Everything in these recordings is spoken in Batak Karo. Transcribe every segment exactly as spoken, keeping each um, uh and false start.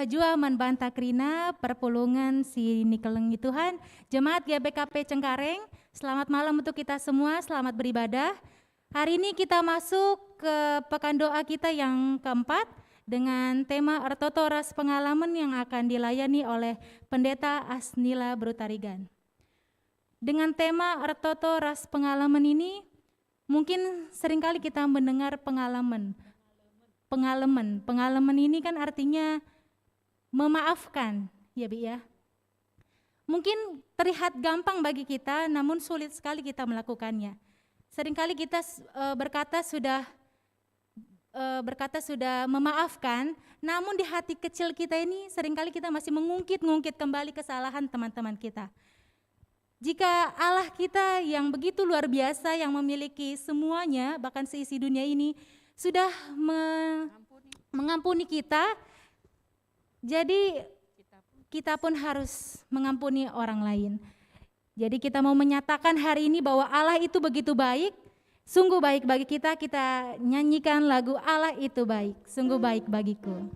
Jua man banta kerina perpulungen si nikelengi Tuhan, jemaat G B K P Cengkareng. Selamat malam untuk kita semua, selamat beribadah. Hari ini kita masuk ke pekan doa kita yang keempat dengan tema Ertoto ras Pengalaman yang akan dilayani oleh Pendeta Asnila Brutarigan. Dengan tema Ertoto ras Pengalaman ini, mungkin seringkali kita mendengar pengalaman. Pengalaman, pengalaman ini kan artinya memaafkan, ya, Bi, ya. Mungkin terlihat gampang bagi kita, namun sulit sekali kita melakukannya. Seringkali kita s-, eh, berkata sudah, eh, berkata sudah memaafkan, namun di hati kecil kita ini seringkali kita masih mengungkit-ngungkit kembali kesalahan teman-teman kita. Jika Allah kita yang begitu luar biasa, yang memiliki semuanya, bahkan seisi dunia ini, sudah me-, mengampuni kita, jadi kita pun harus mengampuni orang lain. Jadi kita mau menyatakan hari ini bahwa Allah itu begitu baik, sungguh baik bagi kita. Kita nyanyikan lagu Allah itu baik, sungguh baik bagiku.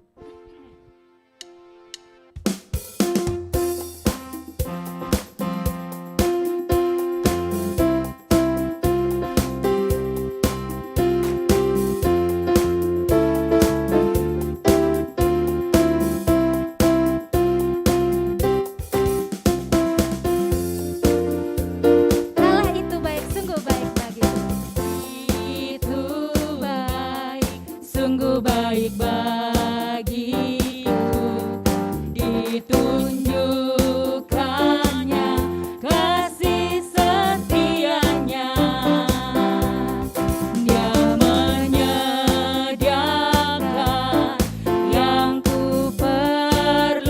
Allah itu baik, sungguh baik bagiku. Itu baik, sungguh baik bagiku, ditunjukkannya kasih setianya. Dia menyediakan yang kuperlukan.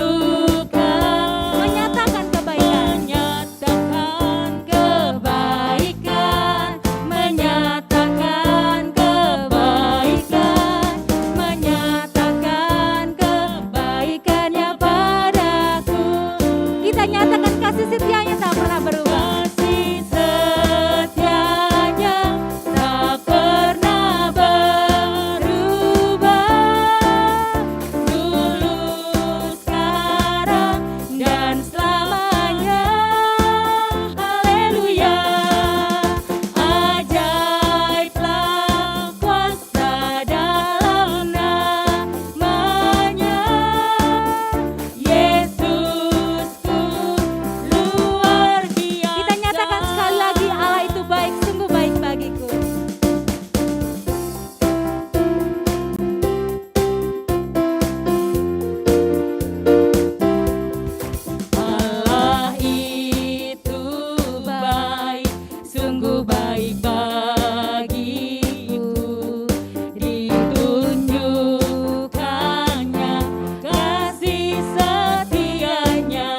Menyatakan kebaikan. Menyatakan kebaikan, menyatakan kebaikan, menyatakan kebaikannya padaku. Kita nyatakan kasih setianya tak pernah berubah. Kasih setianya tak pernah berubah. Dulu, sekarang, dan selamanya. Haleluya. Ajaiblah kuasa dalam namanya. Yesusku luar biasa. Kita nyatakan sekali lagi, Allah itu baik, sungguh baik bagiku. Allah itu baik, sungguh baik bagiku, ditunjukkannya kasih setianya.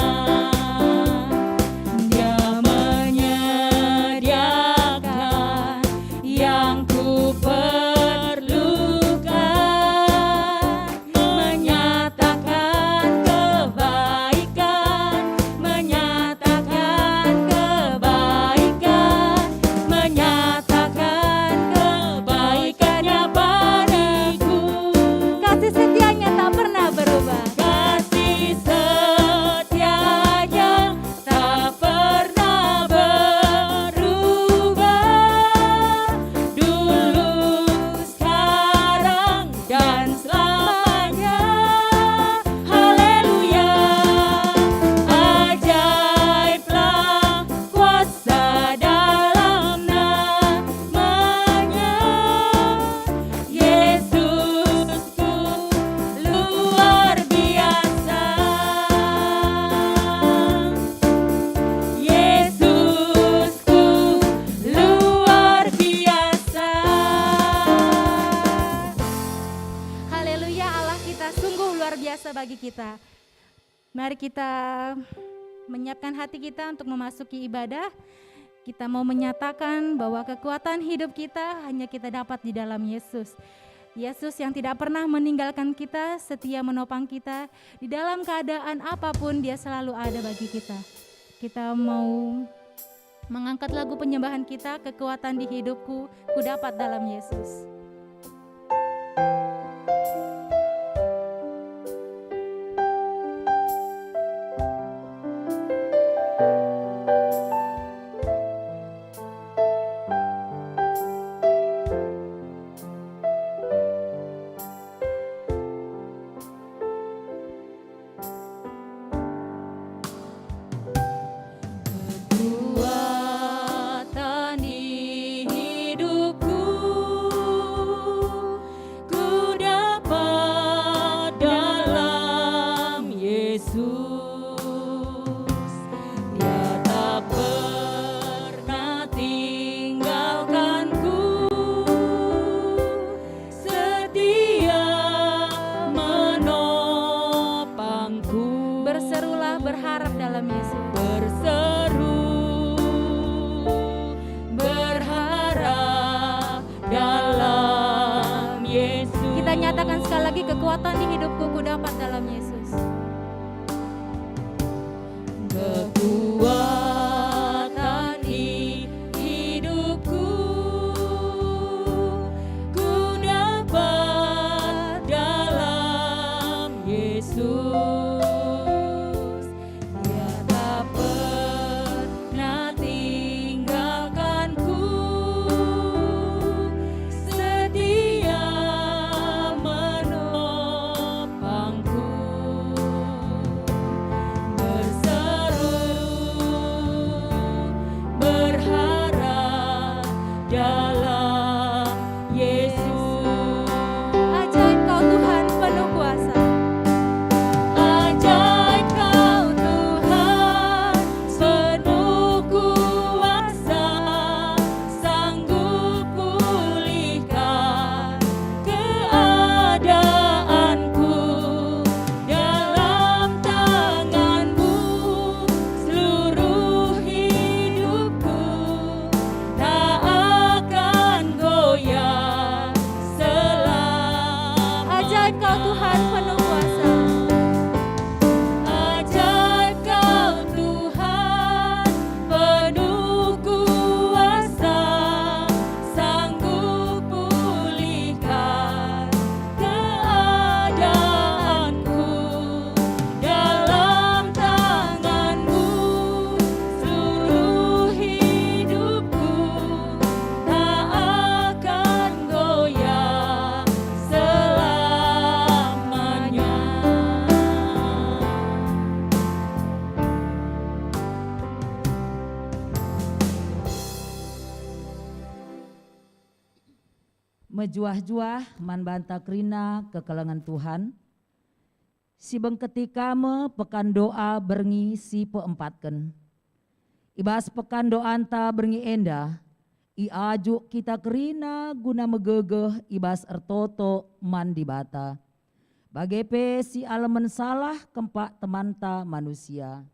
Dia menyediakan yang kuperlukan, menyatakan kebaikan, menyatakan kebaikan, menyatakan kebaikannya padaku. Kasih setianya tak pernah berubah. Kasih setianya tak pernah berubah, dulu, sekarang, dan selamanya. Haleluya. Ajaiblah kuasa dalam namanya. Yesus luar biasa. Yesusku luar biasa. Haleluya, Allah kita sungguh luar biasa bagi kita. Mari kita menyiapkan hati kita untuk memasuki ibadah. Kita mau menyatakan bahwa kekuatan hidup kita hanya kita dapat di dalam Yesus. Yesus yang tidak pernah meninggalkan kita, setia menopang kita. Di dalam keadaan apapun, Dia selalu ada bagi kita. Kita mau mengangkat lagu penyembahan kita, Kekuatan di Hidupku, Kudapat Dalam Yesus. Yesus. Berseru, berharap dalam Yesus. Kita nyatakan sekali lagi, kekuatan di hidupku ku dapat dalam Yesus. Kekuatan di hidupku ku dapat dalam Yesus. Dia tak pernah tinggalkanku, setia menopangku. Berseru, berharap dalam Yesus. Ajaib Kau, Tuhan penuh kuasa. Ajaib Kau, Tuhan penuh kuasa, sanggup pulihkan keadaanku. Dalam tangan-Mu seluruh hidupku. Tak akan goyah selamanya. Ajaib Kau, Tuhan penuh kuasa. Ajaib Kau, Tuhan penuh kuasa, sanggup pulihkan keadaanku. Dalam tangan-Mu seluruh hidupku, tak akan goyah selamanya. Mejuah-juah man banta kerina kekelengen Tuhan. Sibengketi ka me pekan doa berngi si peempatken. I bas pekan doanta berngi enda, iajuk kita kerina guna megegeh i bas ertoto man Dibata, bage pe sialemen salah kempak temanta manusia.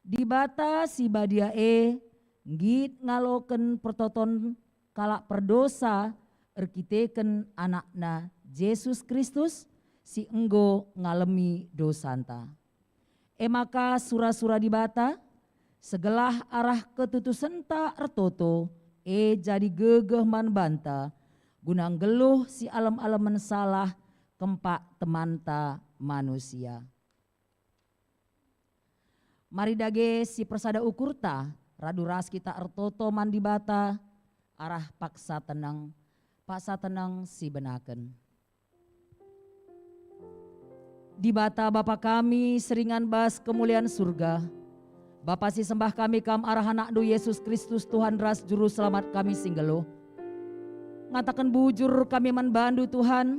Dibata si Badia e nggit ngaloken pertoton kalak perdosa erkiteken AnakNa Jesus Kristus si enggo ngalemi dosanta. E maka sura-sura Dibata, segelah arah ketutusenta ertoto, e jadi gegeh man banta, guna nggeluh sialem-alemen salah kempak temanta manusia. Mari dage si persada ukurta, radu ras kita ertoto man Dibata arah paksa teneng, paksa teneng si benaken. Dibata Bapa kami, seringan bas kemulian Surga, Bapa si sembah kami Kam arah AnakNdu Jesus Kristus, Tuhan ras Juru Selamat kami si nggeluh. Ngataken bujur kami man baNdu, Tuhan,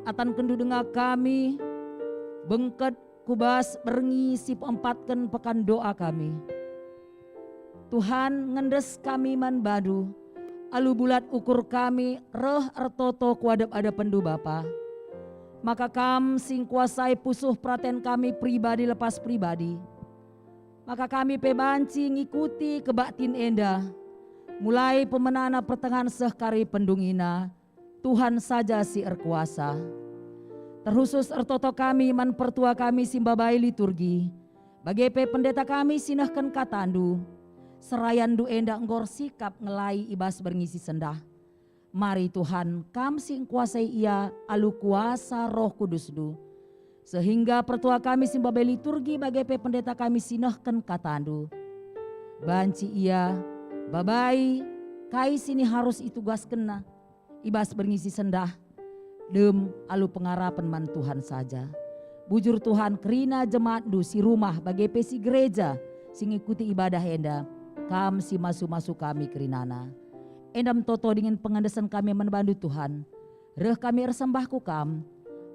atankenNdu denga kami, bengket ku bas berngi si peempatken pekan doa kami. Tuhan, ngendes kami man baNdu, alu bulat ukur kami reh ertoto ku adep-adepenNdu Bapa. Maka Kam si ngkuasai pusuh peraten kami pribadi lepas pribadi. Maka kami pe banci ngikuti kebaktin enda, mulai pemenana pertengahen seh kari pendungina, Tuhan saja si erkuasa. Terkhusus ertoto kami man pertua kami si mbabai liturgi, bage pe pendeta kami si nehken kataNdu. SerayanNdu enda enggo ersikap ngelai i bas berngi si sendah. Mari Tuhan, Kam si ngkuasai ia alu kuasa Roh KudusNdu, sehingga pertua kami si mbabai liturgi bage pe pendeta kami si nehken kataNdu. Banci ia mbabai kai si niharus itugaskenna i bas berngi si sendah, dem alu pengarapen man Tuhan saja. Bujur Tuhan, kerina jemaatNdu si rumah bage pe si gereja si ngikuti ibadah enda, Kam si masu-masu kami kerinana. Enda me toto dingen pengendesen kami man baNdu Tuhan. Reh kami ersembah ku Kam,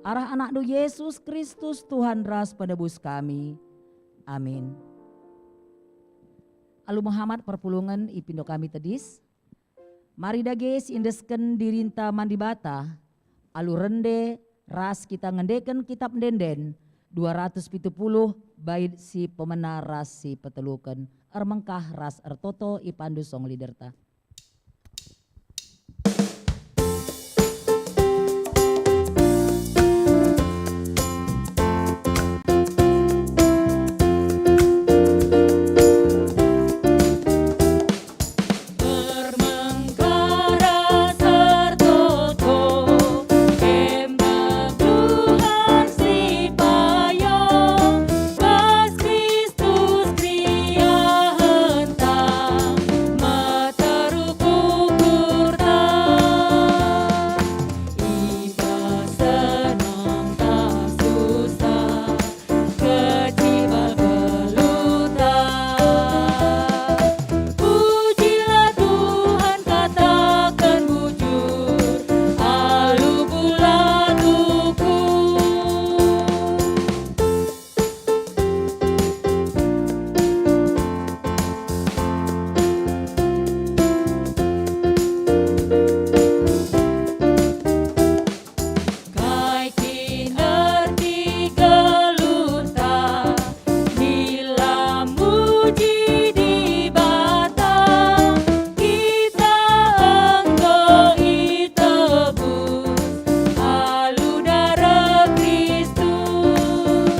arah AnakNdu Jesus Kristus, Tuhan ras Penebus kami. Amin. Alu mehamat perpulungen ipindo kami tedis. Mari dage siendesken dirinta man Dibata, alu rende ras kita ngendeken Kitap Ende-enden dua ratus pitu puluh Bait si pemena ras si peteluken, ermengkah ras ertoto ipandu song leaderta. Ermengkara sertoto, enda Tuhan si payo, bas Kristus keriahenta, meteruk ukurta. I bas senang tah susah, kecibal geluhta. Pujilah Tuhan, kataken bujur, alu bulat ukur. Kai kin erti geluhta, mila muji Dibata? Kita enggo itebus alu dareh Kristus.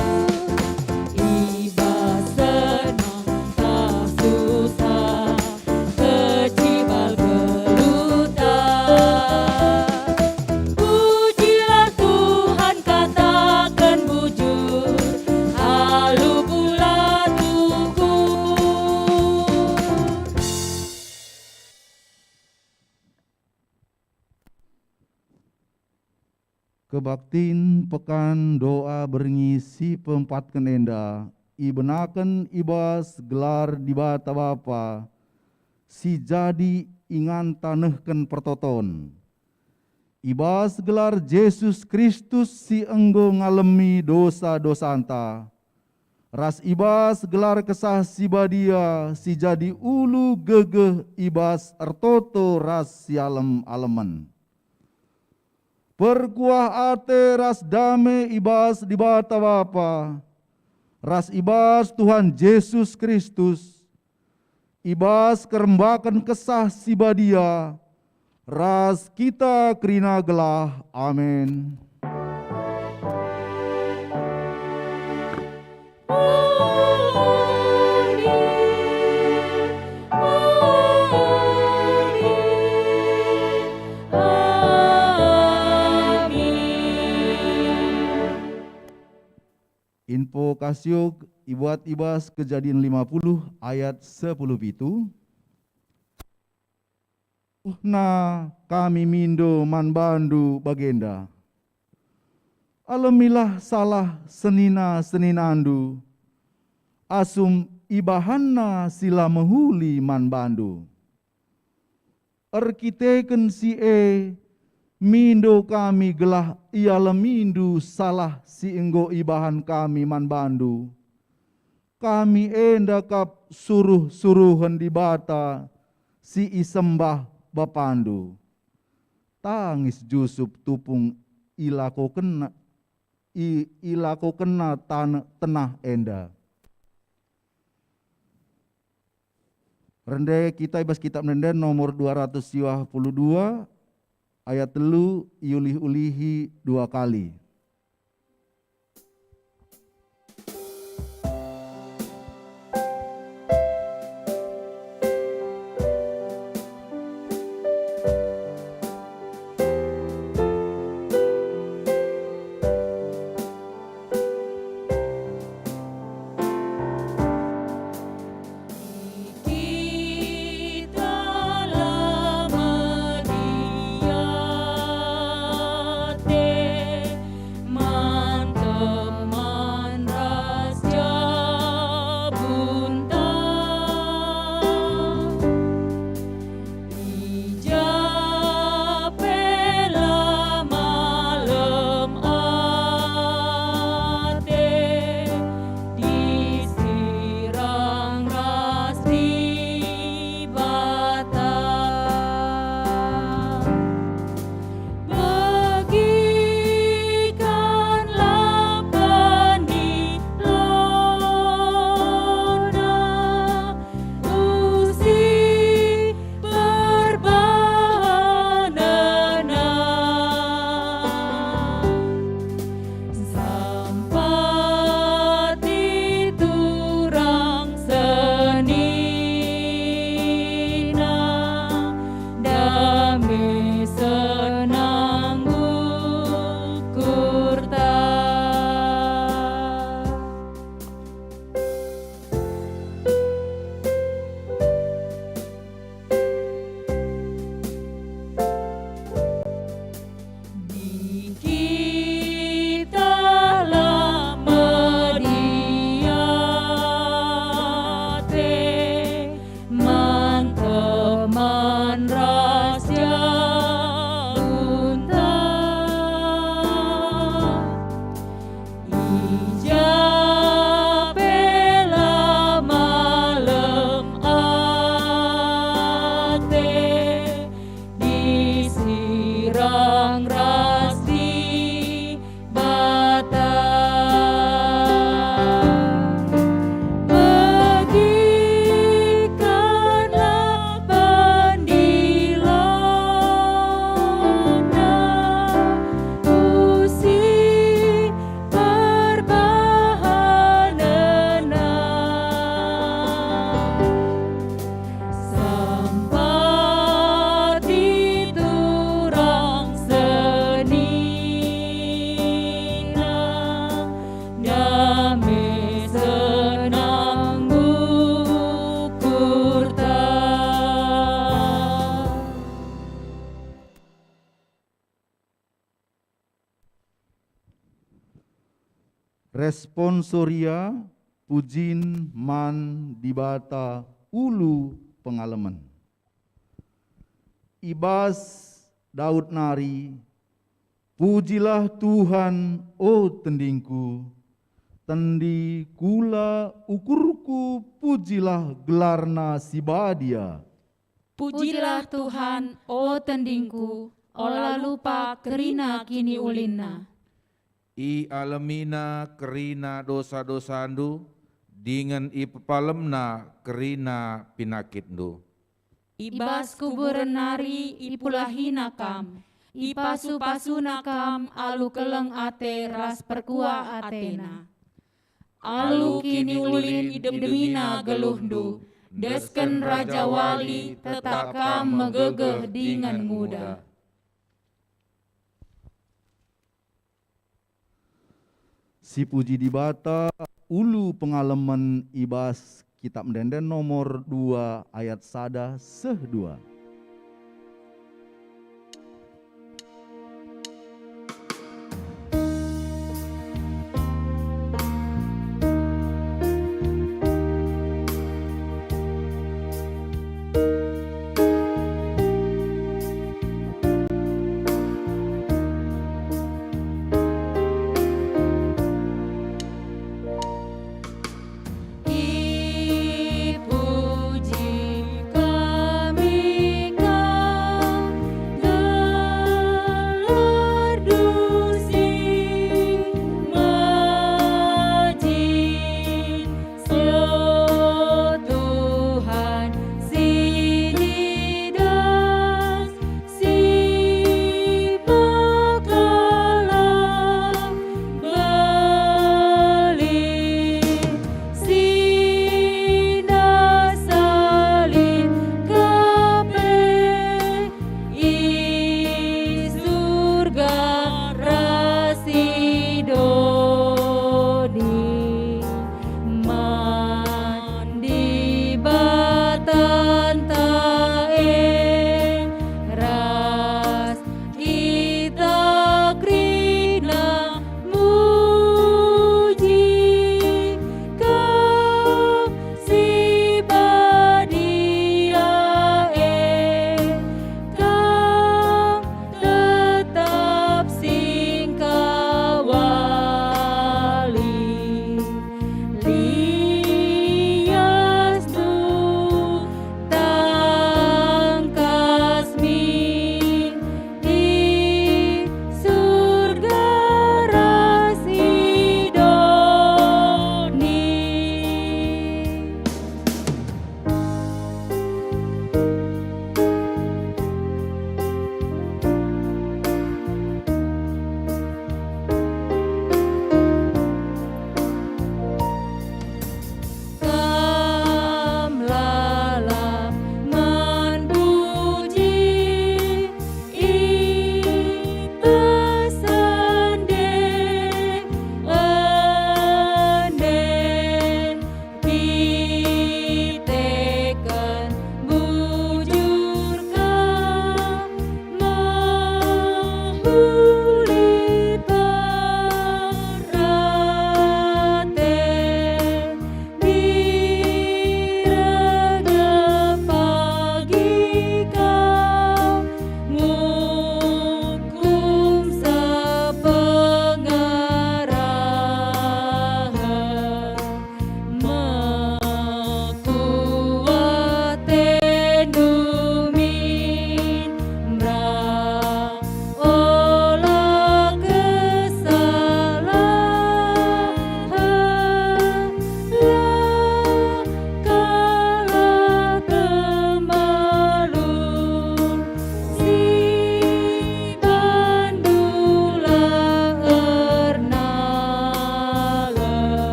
I bas senang tah susah, kecibal geluhta. Pujilah Tuhan, kataken bujur, alu bulat ukur. Kebaktin pekan doa berngi si peempatken enda ibenaken i bas gelar Dibata Bapa si jadi inganta nehken pertoton, i bas gelar Jesus Kristus si enggo ngalemi dosa-dosanta, ras i bas gelar Kesah Si Badia si jadi ulu gegeh i bas ertoto ras sialem-alemen. Perkuah ate ras dame i bas Dibata Bapa, ras i bas Tuhan Jesus Kristus, i bas kerembaken Kesah Si Badia, ras kita kerina gelah. Amin. Amin. Amin. Amin. Info Kasiok ibuat i bas Kejadin lima puluh ayat sepuluh pitu. Tuhna kami mindo man bandu bagenda: Alemilah salah senina-seninandu, asum ibahanna si la mehuli man bandu. Erkiteken si e, mindo kami gelah ialemindu salah si enggo ibahan kami man bandu. Kami enda kap suruh-suruhen Dibata si isembah bapandu. Tangis Jusup tupung ilakokenna, i-, ilakokenna tane-, tenah enda. Rende kita i bas Kitab Ende-enden nomor dua ratus siwah puluh dua, ayat telu, iulih-ulihi dua kali. Kita la meliate, Responsoria, pujin man Dibata ulu pengalemen. I bas Daud nari, "Pujilah Tuhan, o tendingku, tendi kula ukurku, pujilah gelarNa si badia." Pujilah Tuhan, o tendingku, ola lupa kerina kiniulinNa. IAlemina kerina dosa-dosandu, dingen ipepalemNa kerina pinakitndu. I bas kuburen nari ipulahiNa kam, ipasu-pasuNa kam alu keleng ate ras perkuah ateNa. Alu kiniulin idemina geluhndu, desken Raja Wali tetap kam megegeh dingen nguda. Sipuji Dibata, ulu pengalemen i bas Kitab Ende-enden nomor dua ayat sada seh dua. Ipuji kami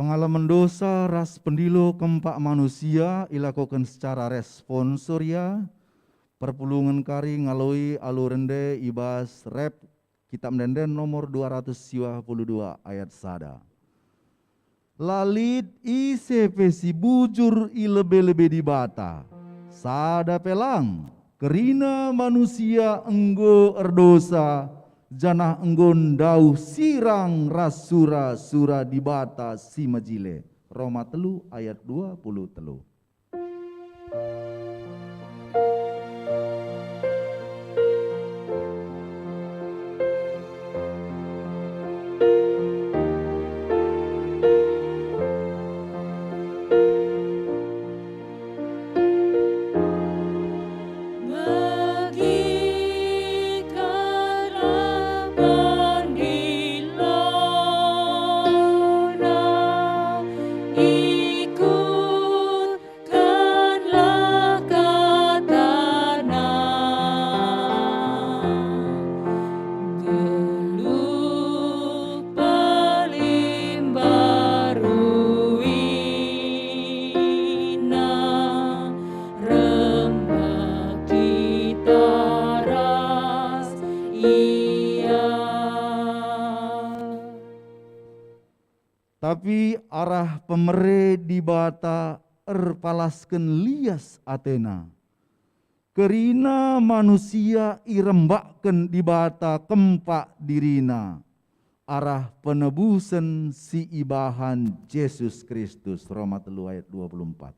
Pengalamen dosa ras pendilo kempak manusia ilakoken secara responsoria, perpulungen kari ngaloi alu rende i bas Rep Kitab Ende-enden nomor dua ratus siwah puluh dua ayat sada. La lit ise pe si bujur i lebe-lebe Dibata. Sada pe lang, kerina manusia enggo erdosa, janah enggo ndauh sirang ras sura-sura Dibata si mejile. Roma telu ayat dua puluh telu. Megikenlah pendilona, ikutkenlah katana. Geluh pelimbaruina, rembak kita ras Ia. Tapi arah pemere Dibata erpalasken lias ateNa. Kerina manusia irembakken Dibata kempak diriNa arah penebusen si ibahan Jesus Kristus, Roma telu ayat dua puluh empat.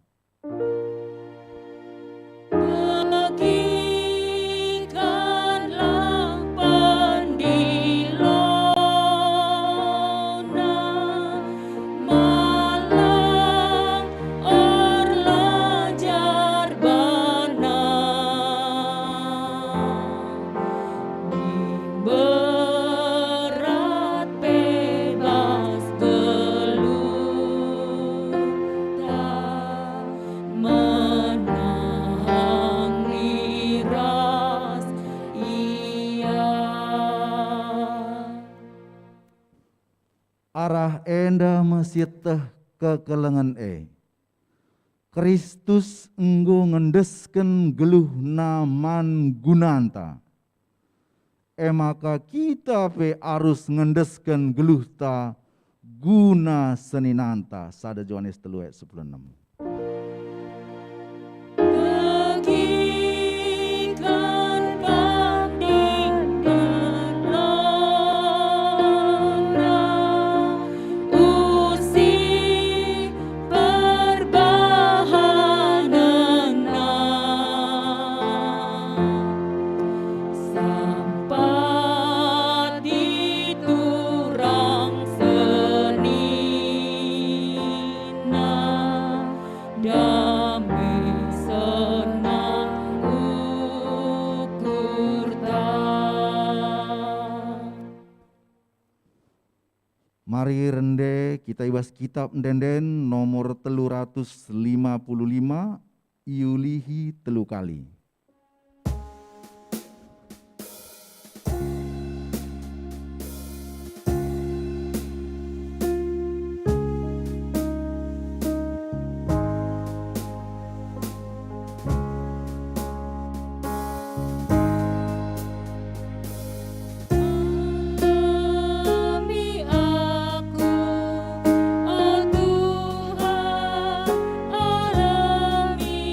Megikenlah pendilona, malang erlajar bana. Berat pe bas geluhta, menang liras Ia. Arah enda me sieteh kekelengen e. Kristus enggo ngendesken geluhNa man gunanta. E maka kita pe arus ngendesken geluhta guna seninanta. Sada Johanes telu ayat sepuluh enem. Megiken pemdingkenna, usi perbahanenna, sampat di turang senina, dame senang ukurta. Mari rende kita i bas Kitab Ende-enden nomor telu ratus lima puluh lima, iulihi telu kali. Alemi aku, o Tuhan, alemi,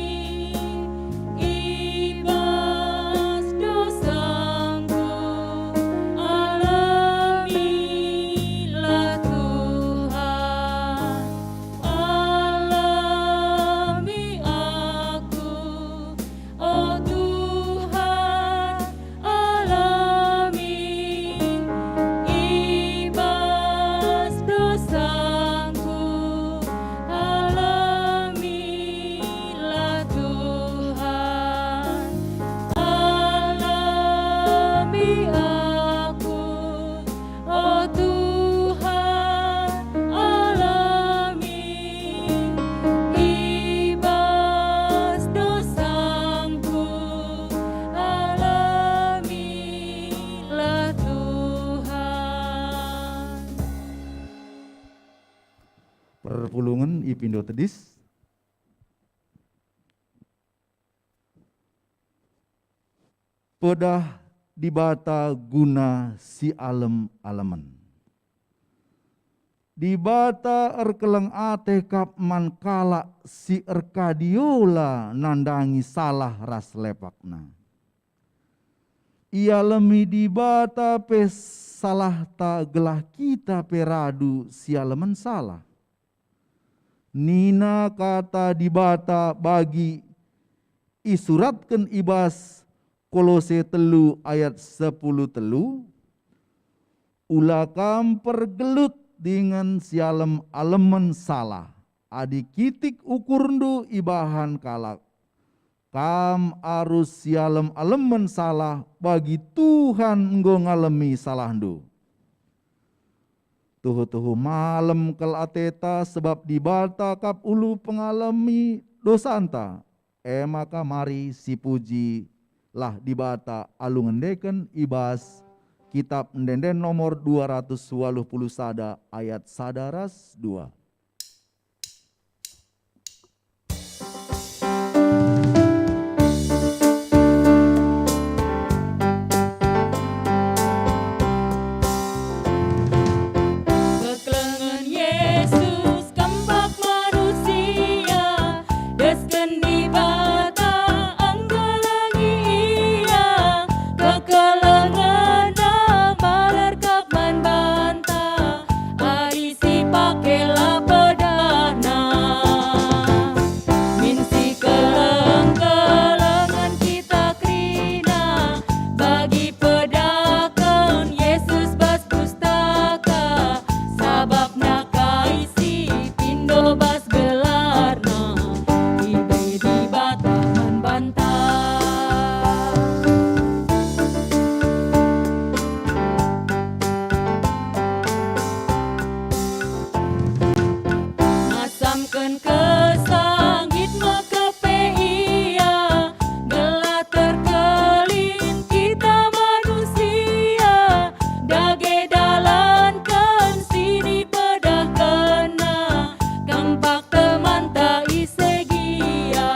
pindo tedis. Pedah Dibata guna si alem-alemen. Dibata erkeleng ate kap man kalak si erkadiola nandangi salah ras lepakna. Ialemi Dibata pe salahta gelah kita pe radu sialemen salah. Nina Kata Dibata bagi isuratken i bas Kolose telu ayat sepuluh telu, "Ula kam pergelut dingen sialem-alemen salah. Adi kitik ukurndu ibahan kalak, kam arus sialem-alemen salah bagi Tuhan enggo ngalemi salahndu." Tuhu-tuhu malem kal ateta, sebab Dibata kap ulu pengalemi dosanta. E maka mari sipujilah Dibata alu ngendeken i bas Kitap Ende-enden nomor dua ratus waluh puluh sada ayat sada ras dua. Kekelengen Yesus kempak manusia, desken Dibata enggelengi Ia, kekelengenNa maler kap man banta, adi sipake la pedahna. Min sikeleng-kelengen kita kerina, bagi pedahken Yesus bas pustaka, sabapna kai si pindo bas gelarNa, ibere Dibata man banta. Ngasamken kesah nggit mekep pe Ia, gelah terkelin kita manusia, dage dalanken si nipedahkenNa, kempak temanta ise gia.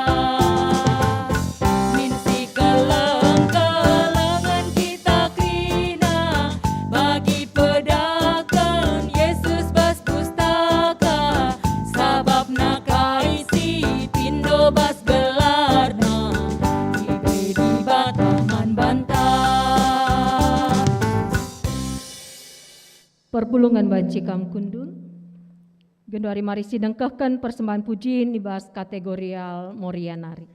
Min sikeleng-kelengen kita kerina, bagi pedahken Yesus bas pustaka, sabapna kai si pindo bas gelarNa, ibere Dibata man banta. Perpulungen banci kam kundul. Genduari mari sidengkehken persembahen pujin i bas kategorial Moria nari.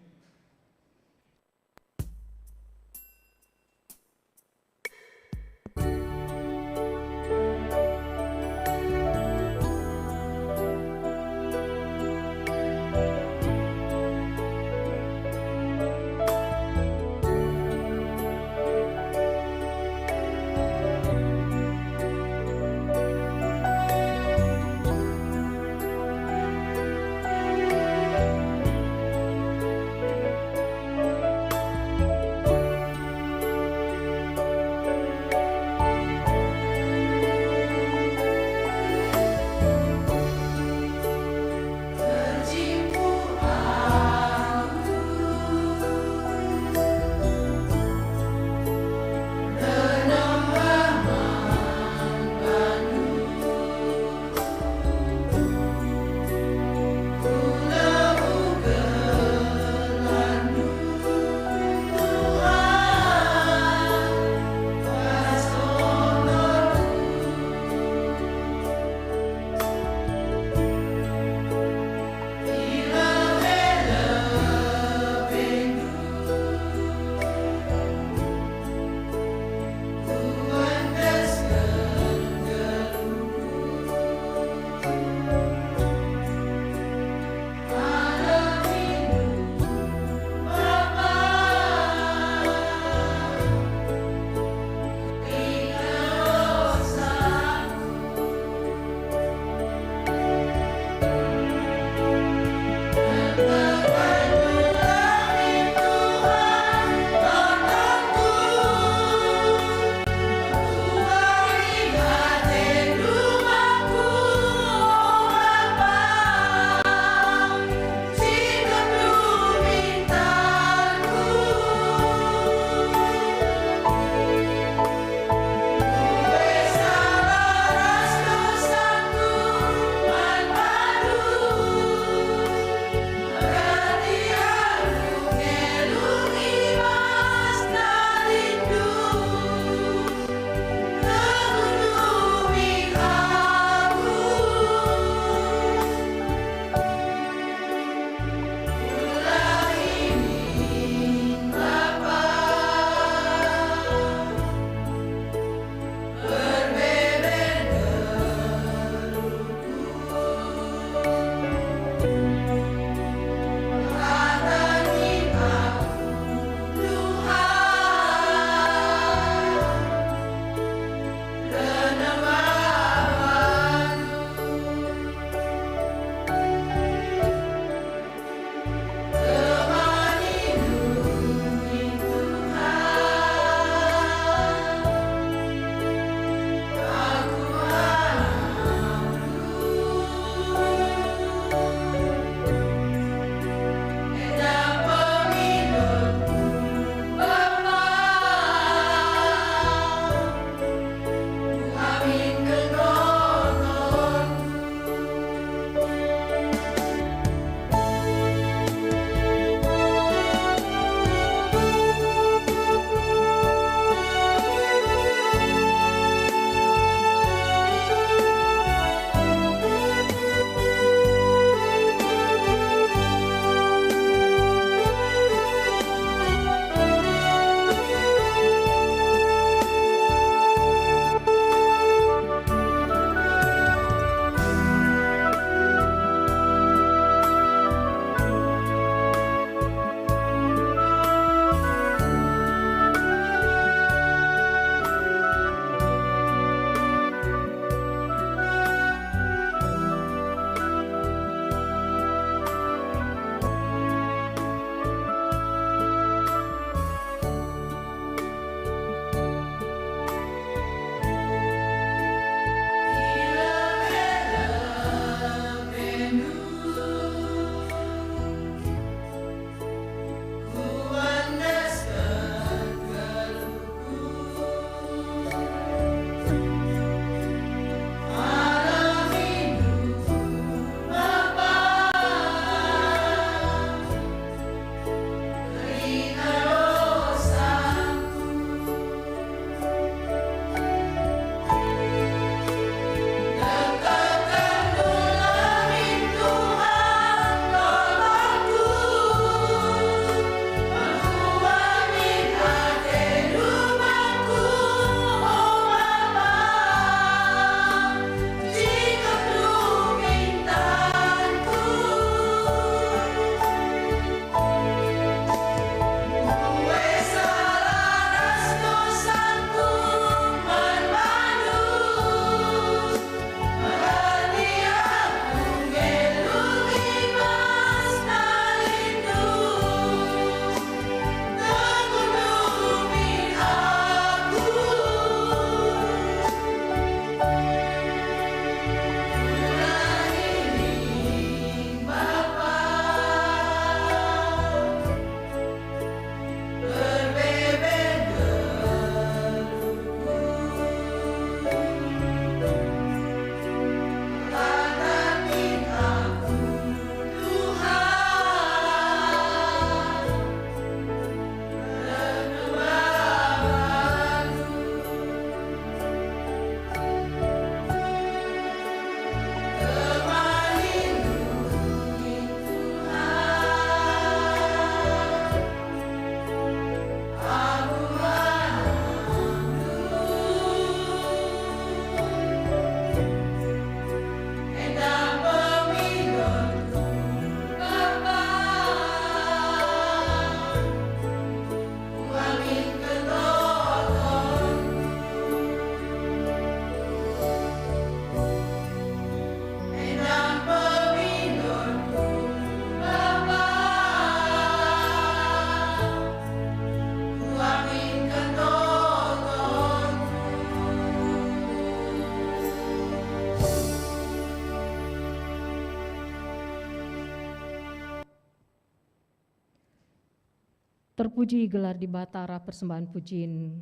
Terpuji gelar Dibata arah persembahan pujin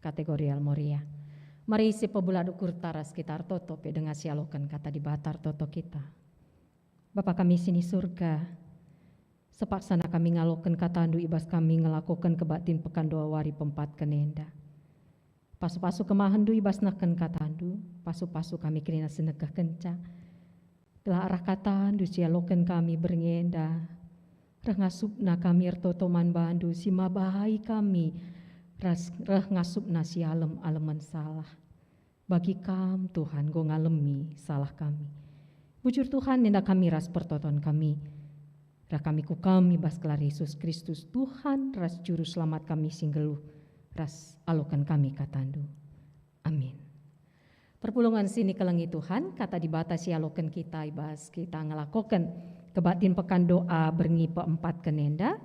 kategorial Moria. Mari si pebulak ukurta ras kita ertoto pe denga sialoken kata Dibata ertoto kita. Bapa kami sini Surga, sepaksana kami ngaloken katandu i bas kami ngelakoken kebaktin pekan dua wari pempatken enda. Pasu-pasu kemahenndu i bas nehken katandu, pasu-pasu kami kerina senekehkenca. Telah arah katandu sialoken kami berngi enda, reh ngasupna kami ertoto man bandu si mabai kami, ras reh ngasupna sialem-alemen salah. Bagi Kam, Tuhan, enggo ngalemi salah kami. Bujur, Tuhan, enda kami ras pertoton kami. Reh kami ku Kam i bas gelar Yesus Kristus, Tuhan ras Juru Selamat kami si nggeluh, ras aloken kami katandu. Amin. Perpulungen si nikelengi Tuhan, kata Dibata sialoken kita i bas kita ngelakoken kebaktin pekan doa berngi peempatken enda,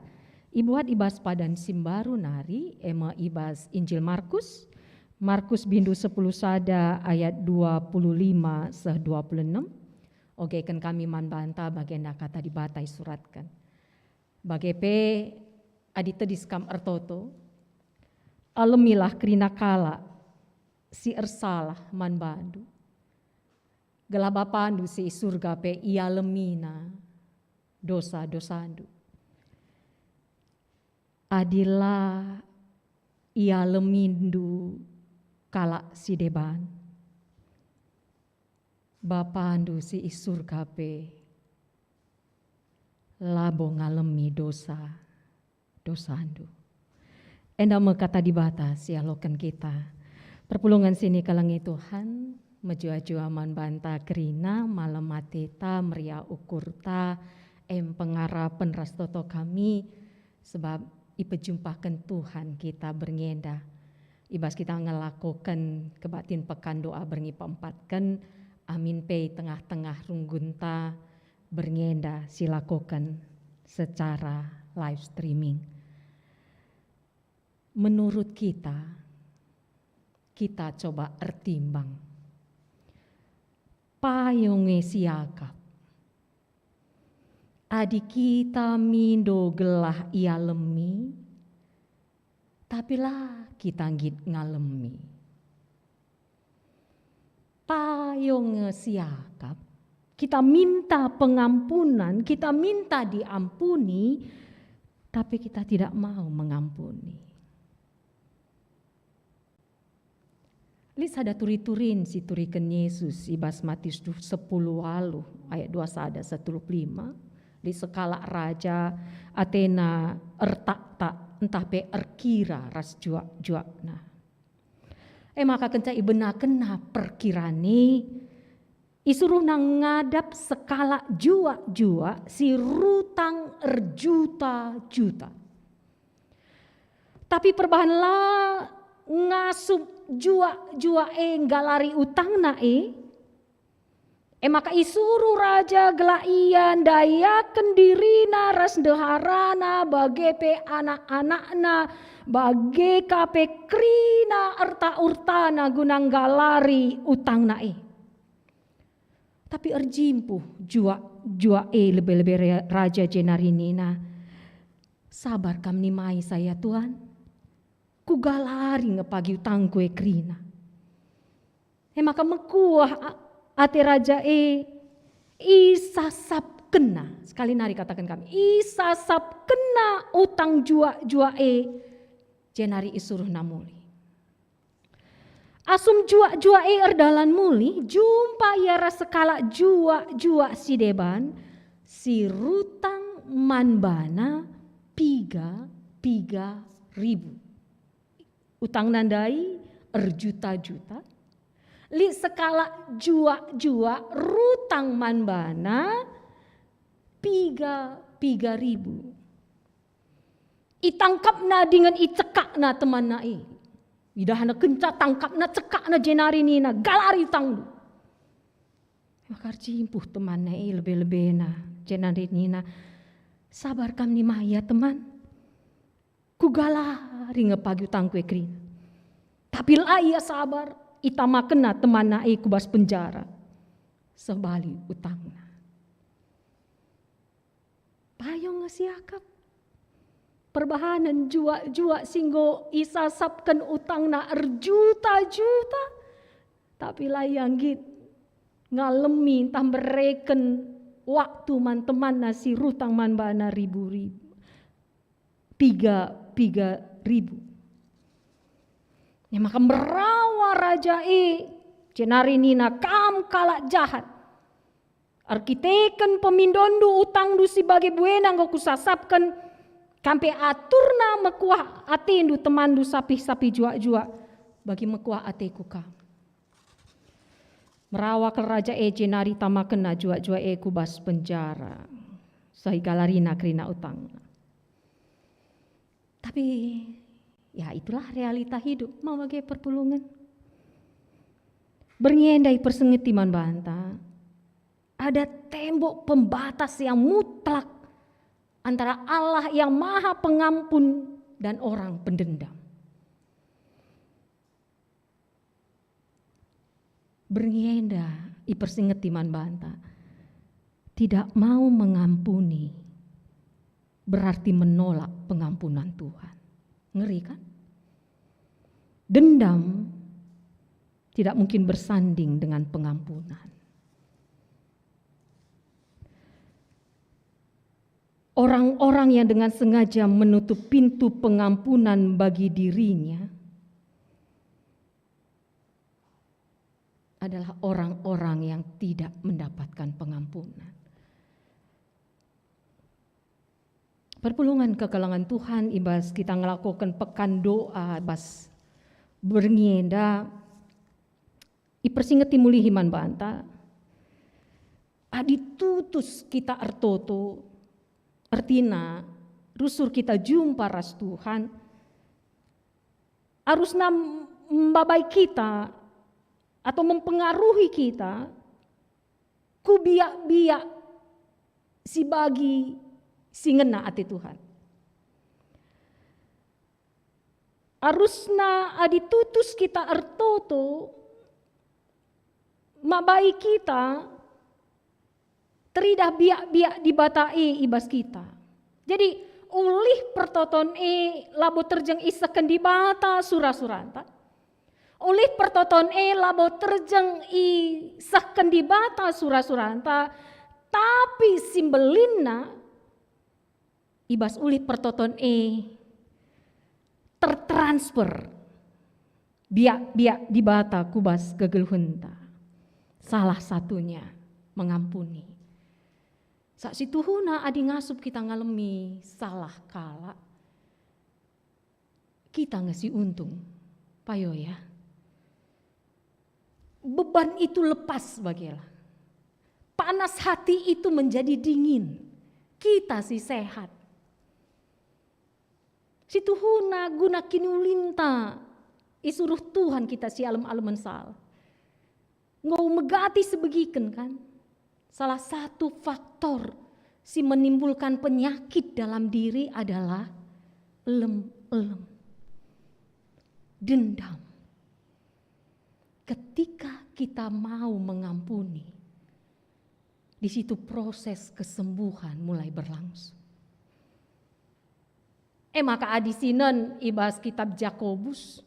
ibuat i bas padan si mbaru nari, e me i bas Injil Markus, Markus bindu sepuluh sada ayat dua puluh lima seh dua puluh enem. Ogeken kami man banta bagenda kata Dibata isuratken. Bage pe, adi tedis kam ertoto, alemilah kerina kalak si ersalah man bandu, gelah Bapandu si i Surga pe ialemina dosa-dosandu. Adi la ialemindu kalak si deban, Bapandu si i Surga pe labo ngalemi dosa-dosandu. Enda me kata Dibata sialoken kita. Perpulungen si nikelengi Tuhan, mejuah-juah man banta kerina, malem ateta, meriah ukurta, em pengarapen ras toto kami, sebab ipejumpaken Tuhan kita berngi enda. I bas kita ngelakoken kebaktin pekan doa berngi peempatken, amin pe i tengah-tengah runggunta berngi enda silakoken secara live streaming. Menurut kita, kita coba ertimbang. Payung e siakap. Adi kita mindo gelah ialemi, tapi la kita nggit ngalemi. Payung e siakap, kita minta pengampunan, kita minta diampuni, tapi kita tidak mau mengampuni. Lit sada turi-turin si turiken Yesus i bas Matius du-, sepuluh waluh ayat dua sada seh telu puluh lima. Lit sekalak raja atena ertaktak ntah pe erkira ras juak-juakna. E maka kenca ibenakenna perkiran e, isuruhna ngadap sekalak juak-juak si rutang erjuta-juta. Tapi perbahan la ngasup juak-juak e nggalari utangna e, e maka isuruh raja gelah ia ndayaken dirina ras ndeharana bage pe anak-anakna, bage ka pe kerina erta-urtana guna nggalari utangna e. Tapi erjimpuh juak-juak e lebe-lebe re-, raja jenari nina, "Sabar kam nimai saya, Tuan. Kugalari nge pagi utangku e kerina." E maka mekuah a-, ate raja e, isasapkenna, sekali nari kataken kami, isasapkenna utang juak-juak e, jenari isuruhna mulih. Asum juak-juak e erdalan mulih, jumpa ia ras sekalak juak-juak si deban, si rutang man bana piga-piga ribu. Utangna ndai erjuta-juta. Lit sekalak juak-juak rutang man bana piga-piga ribu. Itangkapna dingen icekakna temanna e. Idahna kenca tangkapna, cekakna jenari nina, "Galari utangndu." Maka erjimpuh temanna e lebe-lebena, jenari nina, "Sabar kam nimai ya, teman. Kugalari nge pagi utangku e kerina." Tapi la ia sabar, itamakenna temanna e ku bas penjara. Seh bali utangna. Payung nge siakap. Perbahanen juak-juak si enggo isasapken utangna erjuta-juta, tapi la ia nggit ngalemi ntah mereken waktu man temanna si rutang man bana ribu-ribu, piga-piga ribu. E maka merawa raja e, jenari nina, "Kam kalak jahat! Erkiteken pemindonndu utangndu si bage buena enggo kusasapken, kam pe aturna mekuah atendu temanndu sapih-sapih juak-juak, bagi mekuah ateku kam." Merawa kal raja e jenari tamakenna juak-juak e ku bas penjara, seh igalarina kerina utangna. Tapi, ya, itulah realita hidup, ma bage perpulungen. Berngi enda ipersingeti man banta, ada tembok pembatas yang mutlak antara Allah yang Maha Pengampun dan orang pendendam. Berngi enda ipersingeti man banta, tidak mau mengampuni berarti menolak pengampunan Tuhan. Ngeri, kan? Dendam tidak mungkin bersanding dengan pengampunan. Orang-orang yang dengan sengaja menutup pintu pengampunan bagi dirinya adalah orang-orang yang tidak mendapatkan pengampunan. Perpulungen kekelengen Tuhan, i bas kita ngelakoken pekan doa bas berngi enda, ipersingeti mulihi man banta, adi tutus kita ertoto, ertina rusur kita jumpa ras Tuhan, arusna m-, mbabai kita atau mempengaruhi kita ku biak-biak si bagi si ngena ate Tuhan. Arusna adi tutus kita ertoto, mabai kita teridah biak-biak Dibata e i bas kita. Jadi, ulih pertoton e labo terjeng isehken Dibata sura-suranta. Ulih pertoton e labo terjeng isehken Dibata sura-suranta, tapi si mbelinna i bas ulih pertoton e tertransfer biak-biak Dibata ku bas kegeluhenta. Salah satunya mengampuni. Sa situhuna adi ngasup kita ngalemi salah kalak, kita nge si untung. Payo ya. Beban itu lepas bagela. Panas hati itu menjadi dingin. Kita si sehat. Situhuna guna kiniulinta isuruh Tuhan kita si alem-alemen salah. Enggo megati sebegiken, kan? Salah satu faktor si menimbulkan penyakit dalam diri adalah elem-elem, dendam. Ketika kita mau mengampuni, di situ proses kesembuhan mulai berlangsung. E maka adi sinen i bas kitab Jakobus,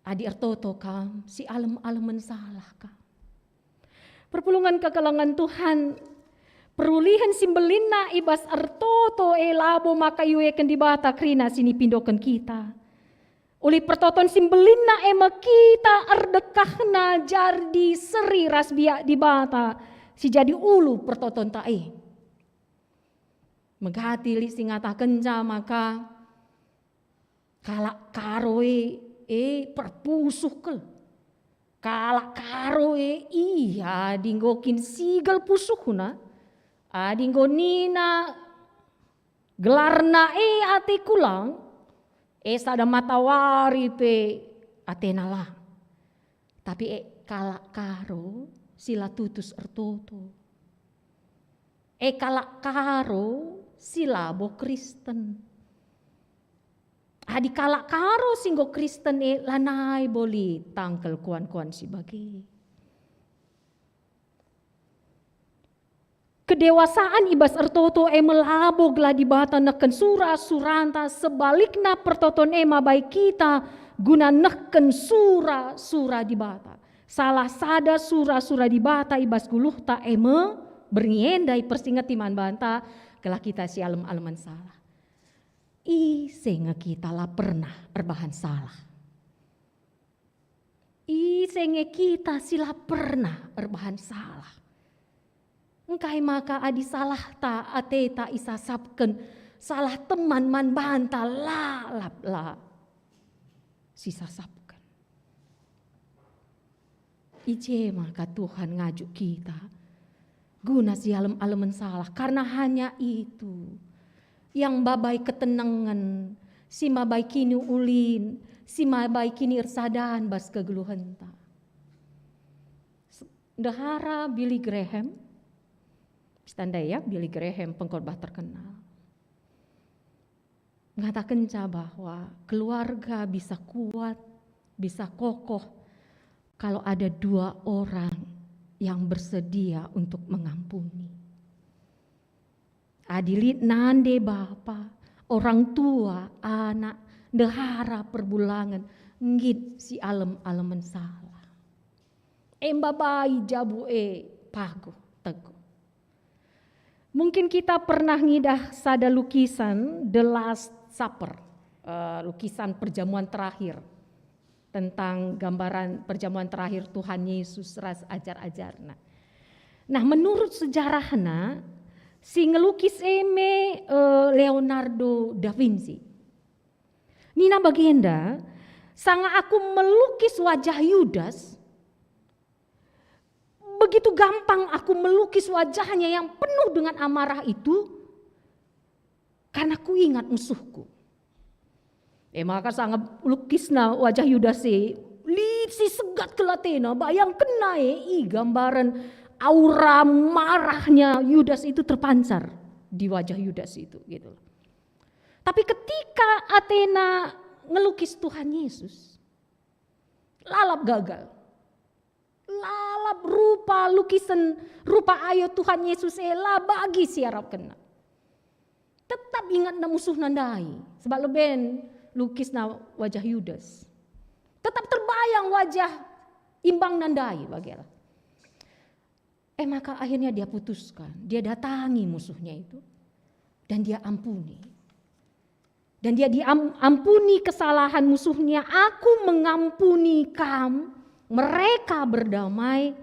adi ertoto kam, si alem-alemen salah kam. Perpulungen kekelengen Tuhan, perulihen si mbelinna i bas ertoto e labo maka iueken Dibata kerina si nipindoken kita. Ulih pertoton si mbelinna e me kita erdekahna jadi seri ras biak Dibata si jadi ulu pertotonta e. Megati lit si ngatakenca maka kalak Karo e, e perpusuh kal. Kalak Karo e, ia adi enggo kin sigel pusuhna, adi enggo nina gelarna e ateku lang, e sada matawari pe atena lang. Tapi e kalak Karo si la tutus ertoto. E kalak Karo si labo Kristen. Adi kalak Karo si enggo Kristen e lanai bo lit tangkel kuan-kuan si bage. Kedewasaan i bas ertoto e me labo gelah Dibata nehken sura-suranta, sebalikna pertoton e mabai kita guna nehken sura-sura Dibata. Salah sada sura-sura Dibata i bas guluhta e me berngi enda ipersingeti man banta gelah kita sialem-alemen salah. Ise nge kita la pernah erbahan salah? Ise nge kita si la pernah erbahan salah? Engkai maka adi salahta ateta isasapken, salah teman man banta lalap la sisasapken. I je maka Tuhan ngajuk kita guna sialem-alemen salah, karena hanya itu yang mabai ketenangen, si mabai kiniulin, si mabai kiniersadan bas kegeluhenta. Ndehara Billy Graham, sitandai ya, Billy Graham, pengkhotbah terkenal, ngatakenca bahwa keluarga bisa kuat, bisa kokoh kalau ada dua orang yang bersedia untuk mengampuni. Adi lit nande bapa, orang tua, anak, ndehara perbulangen, nggit sialem-alemen salah. E mbabai jabu e paguh, teguh. Mungkin kita pernah ngidah sada lukisan The Last Supper, eh, lukisan perjamuan terakhir, tentang gambaran perjamuan terakhir Tuhan Yesus ras ajar-ajarNa. Nah, menurut sejarahna, si ngelukis e me, eh, Leonardo da Vinci. Nina bagenda, "Sanga aku melukis wajah Yudas, begitu gampang aku melukis wajahnya yang penuh dengan amarah itu, karena kuingat musuhku." E maka sanga lukisna wajah Yudas e, lit si segat kal atena, bayangkenna e, i gambaren aura marahnya Yudas itu terpancar di wajah Yudas itu, gitu. Tapi ketika atena ngelukis Tuhan Yesus, lalap gagal. Lalap rupa lukisen, rupa ayo Tuhan Yesus e la bagi si iarapkenna. Tetap ingetna musuhna ndai, sebab leben lukisna wajah Yudas. Tetap terbayang wajah imbangna ndai, bagela. Eh, maka akhirnya dia putuskan, dia datangi musuhnya itu, dan dia ampuni. Dan dia diam-, ampuni kesalahan musuhnya, "Aku mengampuni kam," mereka berdamai.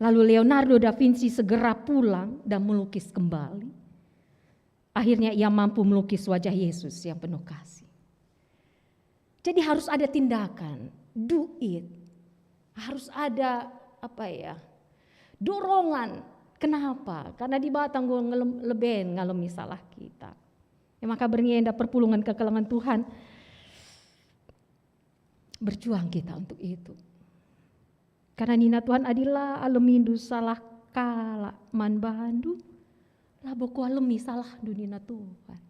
Lalu Leonardo da Vinci segera pulang dan melukis kembali. Akhirnya ia mampu melukis wajah Yesus yang penuh kasih. Jadi harus ada tindakan, do it. Harus ada, apa ya, dorongan. Kenapa? Karena Dibata enggo ngelem-, leben ngalemi salah kita. Ya, maka berngi enda perpulungen kekelengen Tuhan, berjuang kita untuk itu. Karena nina Tuhan, "Adi la alemindu salah kalak man bandu, labo kualemi salahndu," nina Tuhan.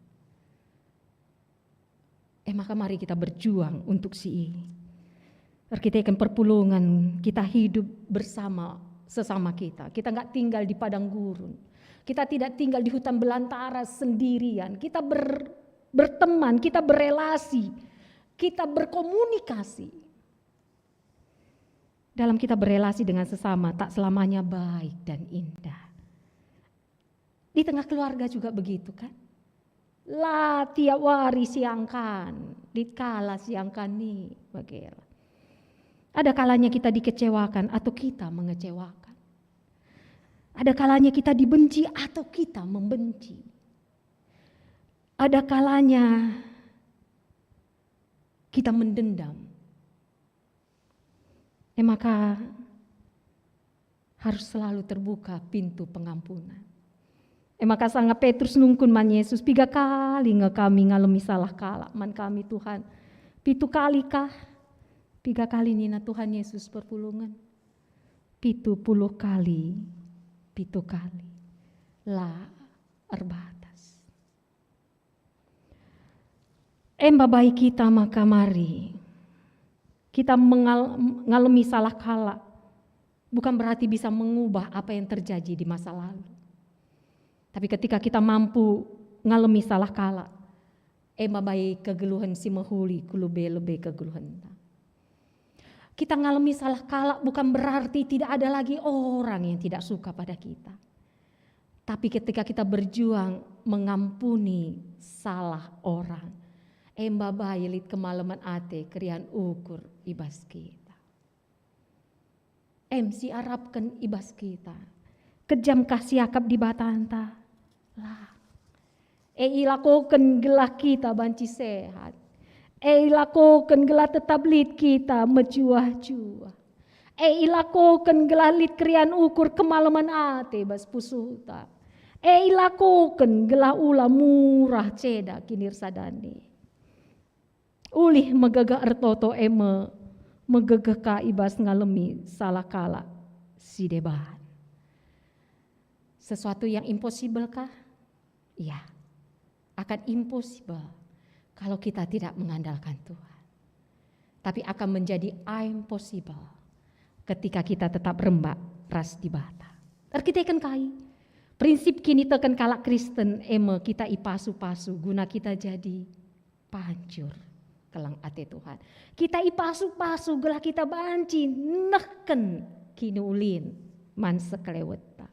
Eh, maka mari kita berjuang untuk si i. Erkiteken perpulungen, kita hidup bersama sesama kita. Kita nggak tinggal di padang gurun. Kita tidak tinggal di hutan belantara sendirian. Kita ber-, berteman, kita berelasi, kita berkomunikasi. Dalam kita berelasi dengan sesama, tak selamanya baik dan indah. Di tengah keluarga juga begitu, kan? La tiap wari siangkan, lit kala siangkan ni, bagela. Ada kalanya kita dikecewakan atau kita mengecewakan. Ada kalanya kita dibenci atau kita membenci. Ada kalanya kita mendendam. E maka harus selalu terbuka pintu pengampunan. E maka sanga Petrus nungkun man Yesus, "Piga kali nge kami ngalemi salah kalak man kami, Tuhan? Pitu kali kah?" Piga kali nina Tuhan Yesus perpulungen? Pitu puluh kali, pitu kali. La erbatas. Emba bai kita maka mari kita mengal-, ngalemi salah kalak, bukan berarti bisa mengubah apa yang terjadi di masa lalu. Tapi ketika kita mampu ngalemi salah kalak, e mabai kegeluhen si mehuli ku lebe-lebe kegeluhenta. Kita ngalemi salah kalak bukan berarti tidak ada lagi orang yang tidak suka pada kita. Tapi ketika kita berjuang mengampuni salah orang, e mabai lit kemalemen ate, keriahen ukur i bas kita. Em si arapken i bas kita. Kejamkah siakap Dibatanta? Lang. E ilakoken gelah kita banci sehat. E ilakoken gelah tetap lit kita mejuah-juah. E ilakoken gelah lit keriahen ukur kemalemen ate bas pusuhta. E ilakoken gelah ula murah ceda kinirsadani. Ulih megegeh ertoto e me, megegeh ka i bas ngalemi salah kalak si deban. Sesuatu yang impossible kah? Ya, akan impossible kalau kita tidak mengandalkan Tuhan. Tapi akan menjadi impossible ketika kita tetap rembak ras Dibata. Erkiteken kai? Prinsip kiniteken kalak Kristen e me kita ipasu-pasu guna kita jadi pancur keleng ate Tuhan. Kita ipasu-pasu gelah kita banci nehken kiniulin man sekelewetta.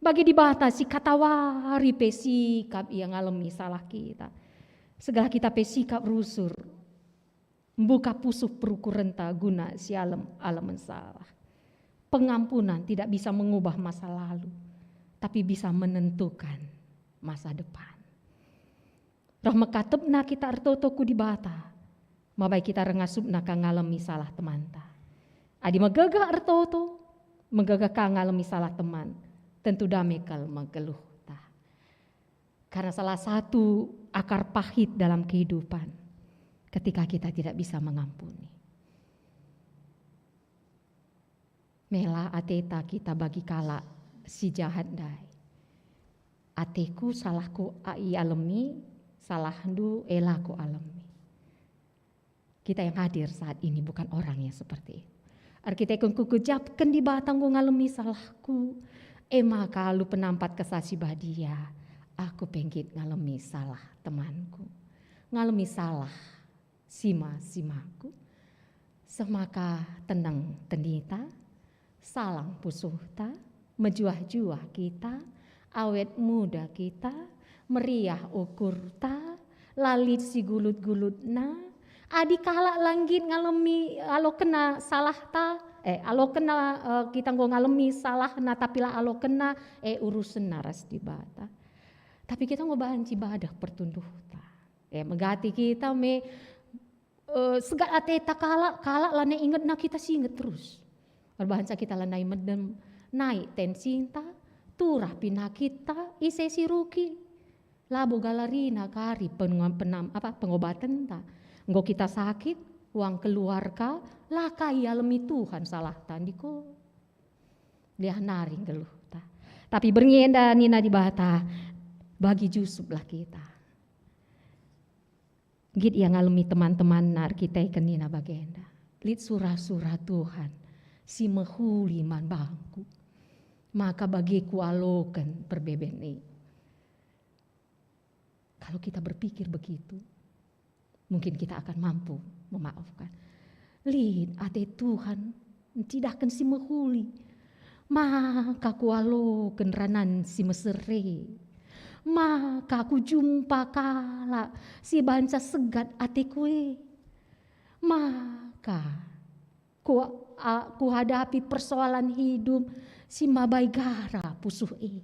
Bagi Dibata si katawari pe sikap Ia ngalemi salah kita. Segelah kita pe sikap rusur, mbuka pusuh perukurenta guna si alem-alemen salah. Pengampunan tidak bisa mengubah masa lalu, tapi bisa menentukan masa depan. Reh mekatepna kita ertoto ku Dibata, mabai kita reh ngasupna ka ngalemi salah temanta. Adi megegeh ertoto, megegeh ka ngalemi salah teman, tentu dame kal me geluhta. Karena salah satu akar pahit dalam kehidupan, ketika kita tidak bisa mengampuni. Mela ateta kita bagi kalak si jahat ndai. Ateku salahku a-, ialemi, salahndu e la kualemi. Kita yang hadir saat ini bukan orang yang seperti itu. Erkiteken kugejapken Dibata enggo ngalemi salahku, e maka alu penampat Kesah Si Badia, aku pe nggit ngalemi salah temanku. Ngalemi salah sima-simaku. Seh maka teneng tendita, salang pusuhta, mejuah-juah kita, awet muda kita, meriah ukurta, la lit si gulut-gulutna. Adi kalak la nggit ngalemi alokenna salahta, eh, alokenna, eh, kita enggo ngalemi salahna tapi la alokenna, eh, urusenna ras Dibata. Tapi kita enggo banci badeh pertunduhta. Eh, megati kita me, eh, segat ateta kalak, kalak lanai ingetna kita si inget terus. Erbahanca kita lanai medem, naik tensinta, turah penakitta, ise si rugi. Labo galarina kari pengo-, penam-, apa, pengobatenta. Enggo kita sakit, uang keluarga, la ka ialemi Tuhan salahta ndiko. Liah nari nggeluhta. Tapi berngi enda nina Dibata, bagi Jusup lah kita. Nggit ia ngalemi teman-temanna erkiteken nina bagenda. Lit sura-sura Tuhan si mehuli man bangku, maka bage kualoken perbeben e. Kalau kita berpikir begitu, mungkin kita akan mampu memaafkan. Lit ate Tuhan ncidahken si mehuli, maka kualoken ranan si mesere. Maka kujumpa kalak si banca segat ateku e. Maka ku, a, kuhadapi persoalan hidup si mabai gara pusuh e.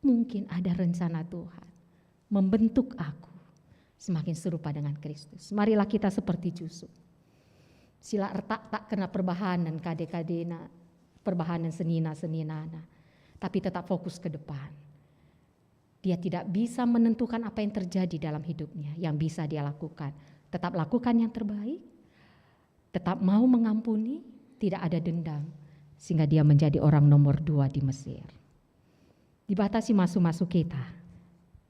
Mungkin ada rencana Tuhan membentuk aku semakin serupa dengan Kristus. Marilah kita seperti Jusup. Sila ertak-tak kena perbahanen kade-kadena, perbahanen senina-seninana, tapi tetap fokus ke depan. Dia tidak bisa menentukan apa yang terjadi dalam hidupnya. Yang bisa dia lakukan, tetap lakukan yang terbaik, tetap mau mengampuni, tidak ada dendam, sehingga dia menjadi orang nomor dua di Mesir. Dibata si masu-masu kita.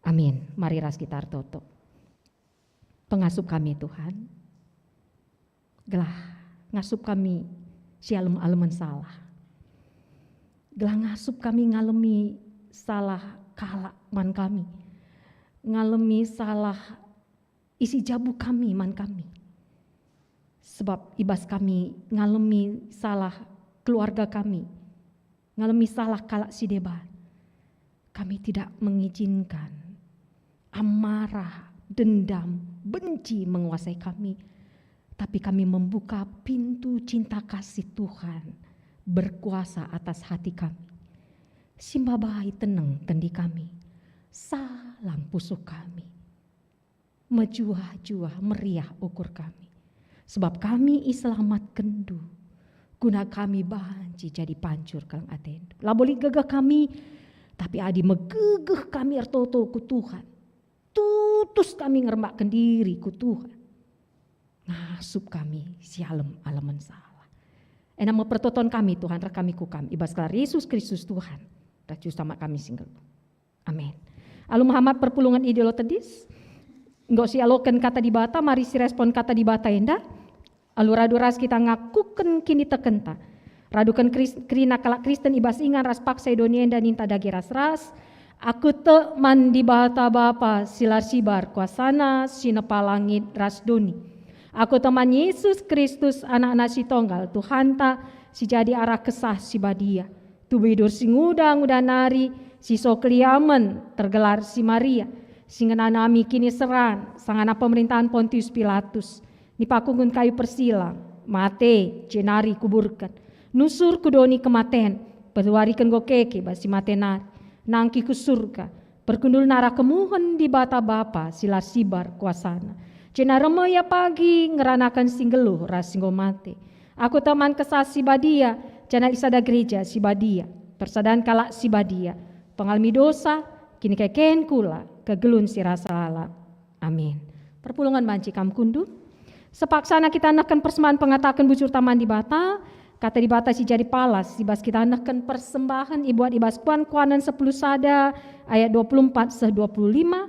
Amin. Mari ras kita ertoto. Pengasup kami, Tuhan, gelah ngasup kami si alem-alemen salah. Gelah ngasup kami ngalemi salah kalak man kami, ngalemi salah isi jabu kami man kami. Sebab i bas kami ngalemi salah keluarga kami, ngalemi salah kalak si deban. Kami tidak mengizinkan amarah, dendam, benci menguasai kami, tapi kami membuka pintu cinta kasih Tuhan berkuasa atas hati kami. Si mbabai teneng tendi kami, salang pusuh kami. Mejuah-juah meriah ukur kami. Sebab kami iselamatkenNdu, guna kami banci jadi pancur keleng ateNdu. Labo lit gegeh kami, tapi adi megegeh kami ertoto ku Tuhan, tutus kami ngerembakken diri ku Tuhan, ngasup kami si alem-alemen salah. Enda me pertoton kami, Tuhan, reh kami ku Kam, i bas gelar Yesus Kristus Tuhan, ras Jurutama kami si nggeluh. Amin. Alu mehamat perpulungen i Diolo Tedis, enggo sialoken Kata Dibata, mari sirespon Kata Dibata enda. Alu radu ras kita ngakuken kinitekenta. Raduken Kris-, kerina kalak Kristen i bas ingan ras paksa i doni enda ninta dage ras-ras, "Aku tek man Dibata Bapa si la sibar kuasaNa si nepa langit ras doni. Aku tek man Yesus Kristus, AnakNa si Tonggal, Tuhanta, si jadi arah Kesah Si Badia. Tubuh idur si nguda-nguda nari, si so keliamen, tergelar si Maria, si ngenanami kiniseran, sangana pemerintahen Pontius Pilatus, nipakungkun kayu persilang, mate, jenari kuburken, nusur ku doni kematen, peduariken enggo keke bas si mate nari, nangkih ku Surga, perkundulna arah kemuhen Dibata Bapa si la sibar kuasaNa. Jenari me Ia pagi ngeranaken si nggeluh ras si enggo mate. Aku tek man Kesah Si Badia, janah i sada gereja si badia, persadan kalak si badia, pengalemi dosa, kinikeken kula, kegeluhen si rasa lalap. Amin." Perpulungen banci kam kundul. Sepaksana kita nehken persembahen pengataken bujurta man Dibata, Kata Dibata si jadi palas, i bas kita nehken persembahen ibuat i bas Kuan-kuanen sepuluh sada ayat dua puluh empat seh dua puluh lima.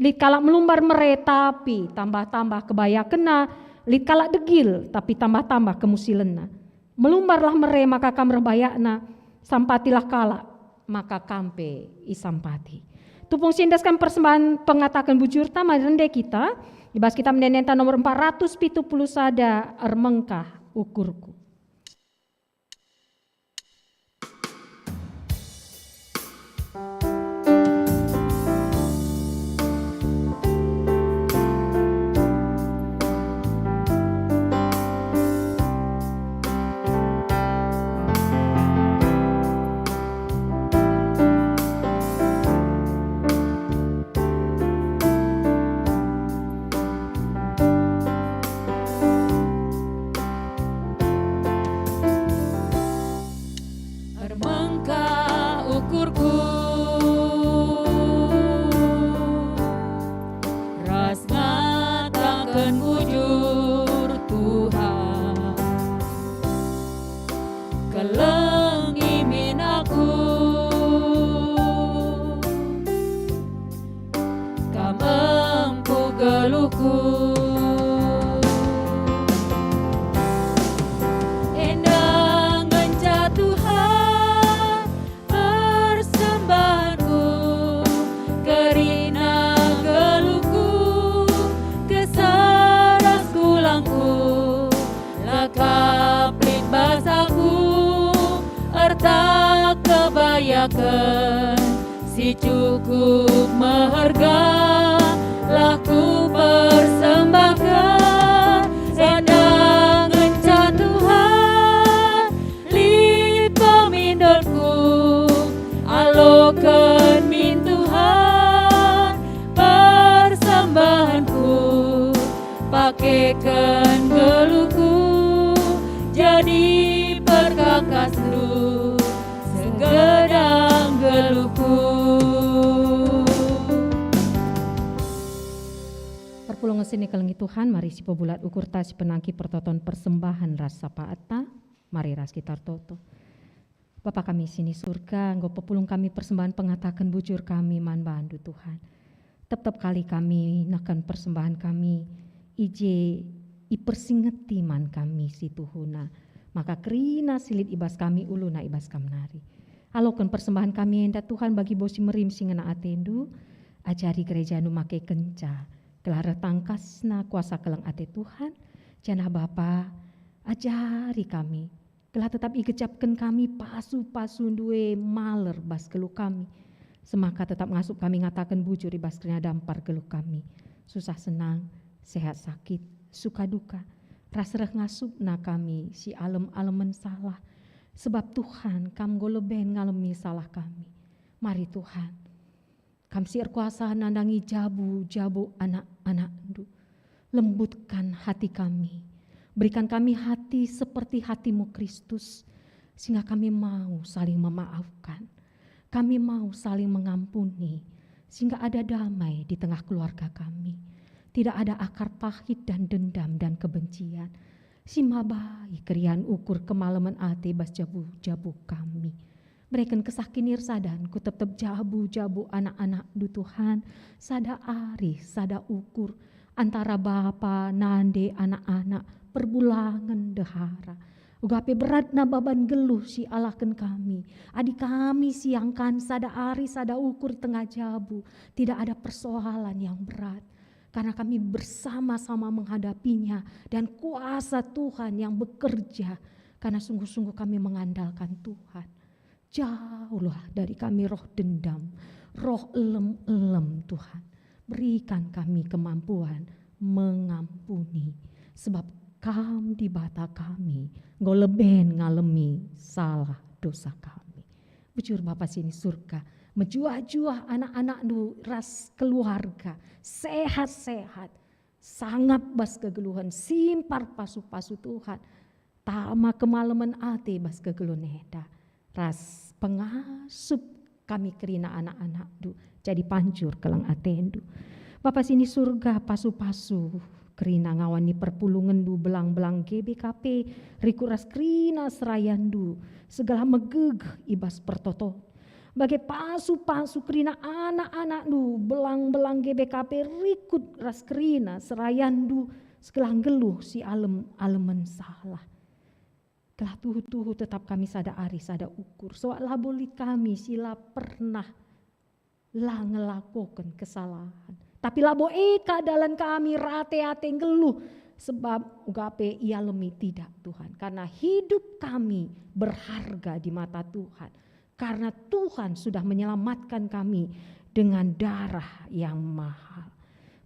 Lit kalak melumbar mere, tapi tambah-tambah kebayakenna, lit kalak degil, tapi tambah-tambah kemusilenna. Melumbarlah mere maka kam reh bayakna, sampatilah kalak, maka kam pe isampati. Tupung si endesken persembahen pengataken bujurta, mari rende kita, i bas kitab ende-enden nomor empat ratus pitu puluh sada, Ermengkah Ukurku. Ermengkah ukurku ras ngataken bujur, Tuhan. Kelengi min aku, Kam empu geluhku. Enda ngenca Tuhan persembahanku, kerina geluhku, kesah ras kulangku, la kap lit bas aku, erta kebayaken si cukup meherga, la kupersembahken. Enda ngenca Tuhan lit pemindonku, aloken min Tuhan persembahanku, pakeken geluhku jadi perkakasNdu segedang geluhku. Perpulungen si kelengi Tuhan, mari sipebulat ukurta sipenangki pertoton persembahen ras sapaatta. Mari ras kita ertoto. Bapa kami si ni Surga, enggo pepulung kami persembahen pengataken bujur kami man Bandu, Tuhan. Tep-tep kali kami nehken persembahen kami, i je ipersingeti man kami situhuna, maka kerina si lit i bas kami uluna i bas Kam nari. Aloken persembahan kami enda, Tuhan, bagi bas si merim si ngena atendu. Ajari gerejandu makekenca, gelah reh tangkasna kuasa keleng ate Tuhan, janah Bapa, ajari kami, gelah tetap igejapken kami pasu-pasundu e maler bas geluh kami. Semaka tetap ngasup kami ngataken bujur i bas kerina dampar geluh kami. Susah senang, sehat sakit, suka duka, ras reh ngasupna kami si alem-alemen salah. Sebab Tuhan, Kam enggo leben ngalemi salah kami. Mari Tuhan, Kam si erkuasa nandangi jabu-jabu anak-anakNdu. Lembutkan hati kami. Berikan kami hati seperti hatimu Kristus, sehingga kami mau saling memaafkan. Kami mau saling mengampuni, sehingga ada damai di tengah keluarga kami. Tidak ada akar pahit dan dendam dan kebencian. Si mabai keriahen ukur kemalemen ate bas jabu-jabu kami. Bereken kesah kinirsadan ku tep-tep jabu-jabu anak-anakNdu Tuhan, sada arih, sada ukur, antara bapa, nande, anak-anak, perbulangen, ndehara. Uga pe beratna baban geluh si ialahken kami. Adi kami siangkan sada arih, sada ukur i tengah jabu, tidak ada persoalan yang berat. Karena kami bersama-sama menghadapinya dan kuasa Tuhan yang bekerja. Karena sungguh-sungguh kami mengandalkan Tuhan. Jauhlah dari kami roh dendam, roh elem-elem, Tuhan. Berikan kami kemampuan mengampuni, sebab Kam Dibata kami, enggo leben ngalemi salah dosa kami. Bujur Bapa si ni Surga, mejuah-juah anak-anakNdu ras keluarga, sehat-sehat, sangap bas kegeluhen, simpar pasu-pasu Tuhan, tama kemalemen ate bas kegeluhen enda, ras pengasup kami kerina anak-anakNdu, jadi pancur keleng ateNdu. Bapa si ni Surga, pasu-pasu kerina ngawan ni perpulungenNdu, belang-belang G B K P, rikut ras kerina serayanNdu, segelah megegeh i bas pertoton. Bage pasu-pasu kerina anak-anakNdu, belang-belang G B K P, rikut ras kerina serayanNdu, segelah nggeluh si alem-alemen salah. Gelah tuhu-tuhu tetap kami sada arih sada ukur, soal labo lit kami si la pernah la ngelakoken kesalahan. Tapi labo e ka dalan kami rate-ate nggeluh, sebab uga pe ialemi tidak, Tuhan. Karena hidup kami berharga di mata Tuhan. Karena Tuhan sudah menyelamatkan kami dengan darah yang mahal.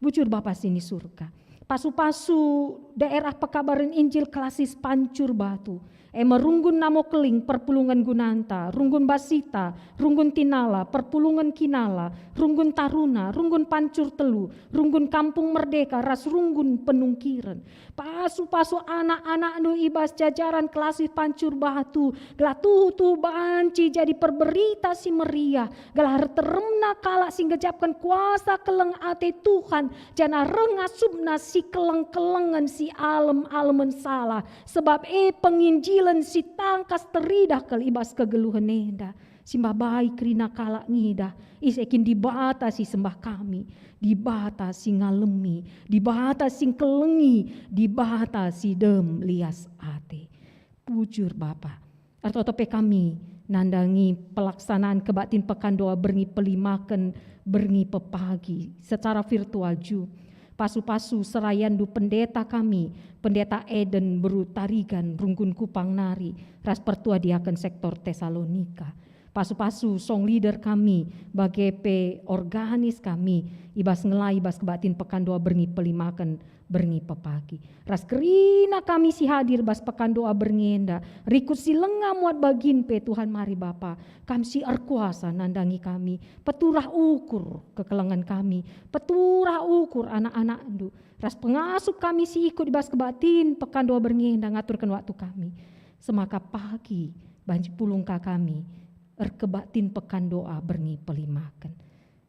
Bujur Bapa si ni Surga. Pasu-pasu daerah pekabaren Injil Klasis Pancur Batu, e me Runggun Namo Keling perpulungen Gunanta, Runggun Basita, Runggun Tinala, perpulungen Kinala, Runggun Taruna, Runggun Pancur Telu, Runggun Kampung Merdeka, ras Runggun Penungkiren. Pasu-pasu anak-anakNdu i bas jajaran Klasis Pancur Batu, gelah tuhu-tuhu banci jadi perberita si meriah, gelah erteremna kalak si ngejapken kuasa keleng ate Tuhan, janah reh ngasupna si keleng-kelengen si alem-alemen salah, sebab e penginjilen si tangkas teridah kal i bas kegeluhen enda. Si mbabai kerina kalak ngidah, ise kin Dibata si sembah kami, Dibata si ngalemi, Dibata si ngkelengi, Dibata si dem lias ate. Bujur Bapa, ertoto pe kami nandangi pelaksanaan kebaktin Pekan Doa Berngi Pelimaken, Berngi Pepagi secara virtual ju. Pasu-pasu serayanNdu pendeta kami, Pendeta Eden Beru Tarigan, Runggun Kupang nari, ras pertua diaken sektor Tesalonika. Pasu-pasu song leader kami, bage pe organis kami, i bas ngelai i bas kebaktin Pekan Doa Berngi Pelimaken, Berngi Pepagi. Ras kerina kami si hadir bas Pekan Doa Berngi enda, rikut si langa muat bagin pe, Tuhan, mari Bapa, Kam si erkuasa nandangi kami, peturah ukur kekelengen kami, peturah ukur anak-anakNdu, ras pengasup kami si ikut i bas kebaktin Pekan Doa Berngi enda ngaturken waktu kami. Semaka pagi banci pulung ka kami erkebaktin Pekan Doa Berngi Pelimaken.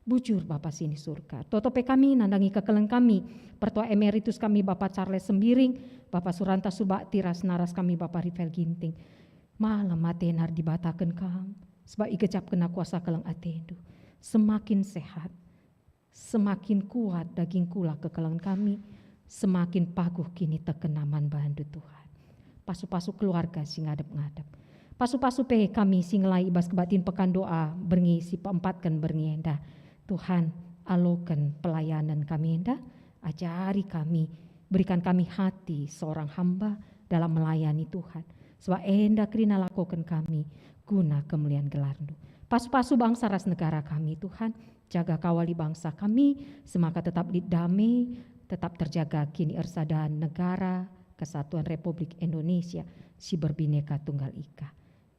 Bujur Bapa si ni Surga, toto pe kami nandangi kekeleng kami, Pertua Emeritus kami Bapa Charles Sembiring, Bapa Suranta Subakti ras naras kami Bapa Rivel Ginting. Malem atena erdibataken Kam, sebab igejapkenna kuasa keleng ateNdu. Semakin sehat, semakin kuat daging kula kekelengen kami, semakin paguh kinitekenna man bandu, Tuhan. Pasu-pasu keluarga si ngadep-ngadep. Pasu-pasu pe kami si ngelai i bas kebaktin pekan doa berngi si peempatken berngi enda. Tuhan, aloken pelayanen kami enda, ajari kami, berikan kami hati seorang hamba dalam melayani Tuhan. Sebab enda kerina lakoken kami guna kemulian gelarNdu. Pasu-pasu bangsa ras negara kami, Tuhan, jaga kawali bangsa kami, semaka tetap lit dame, tetap terjaga kiniersadan negara kesatuan Republik Indonesia si berbineka tunggal ika.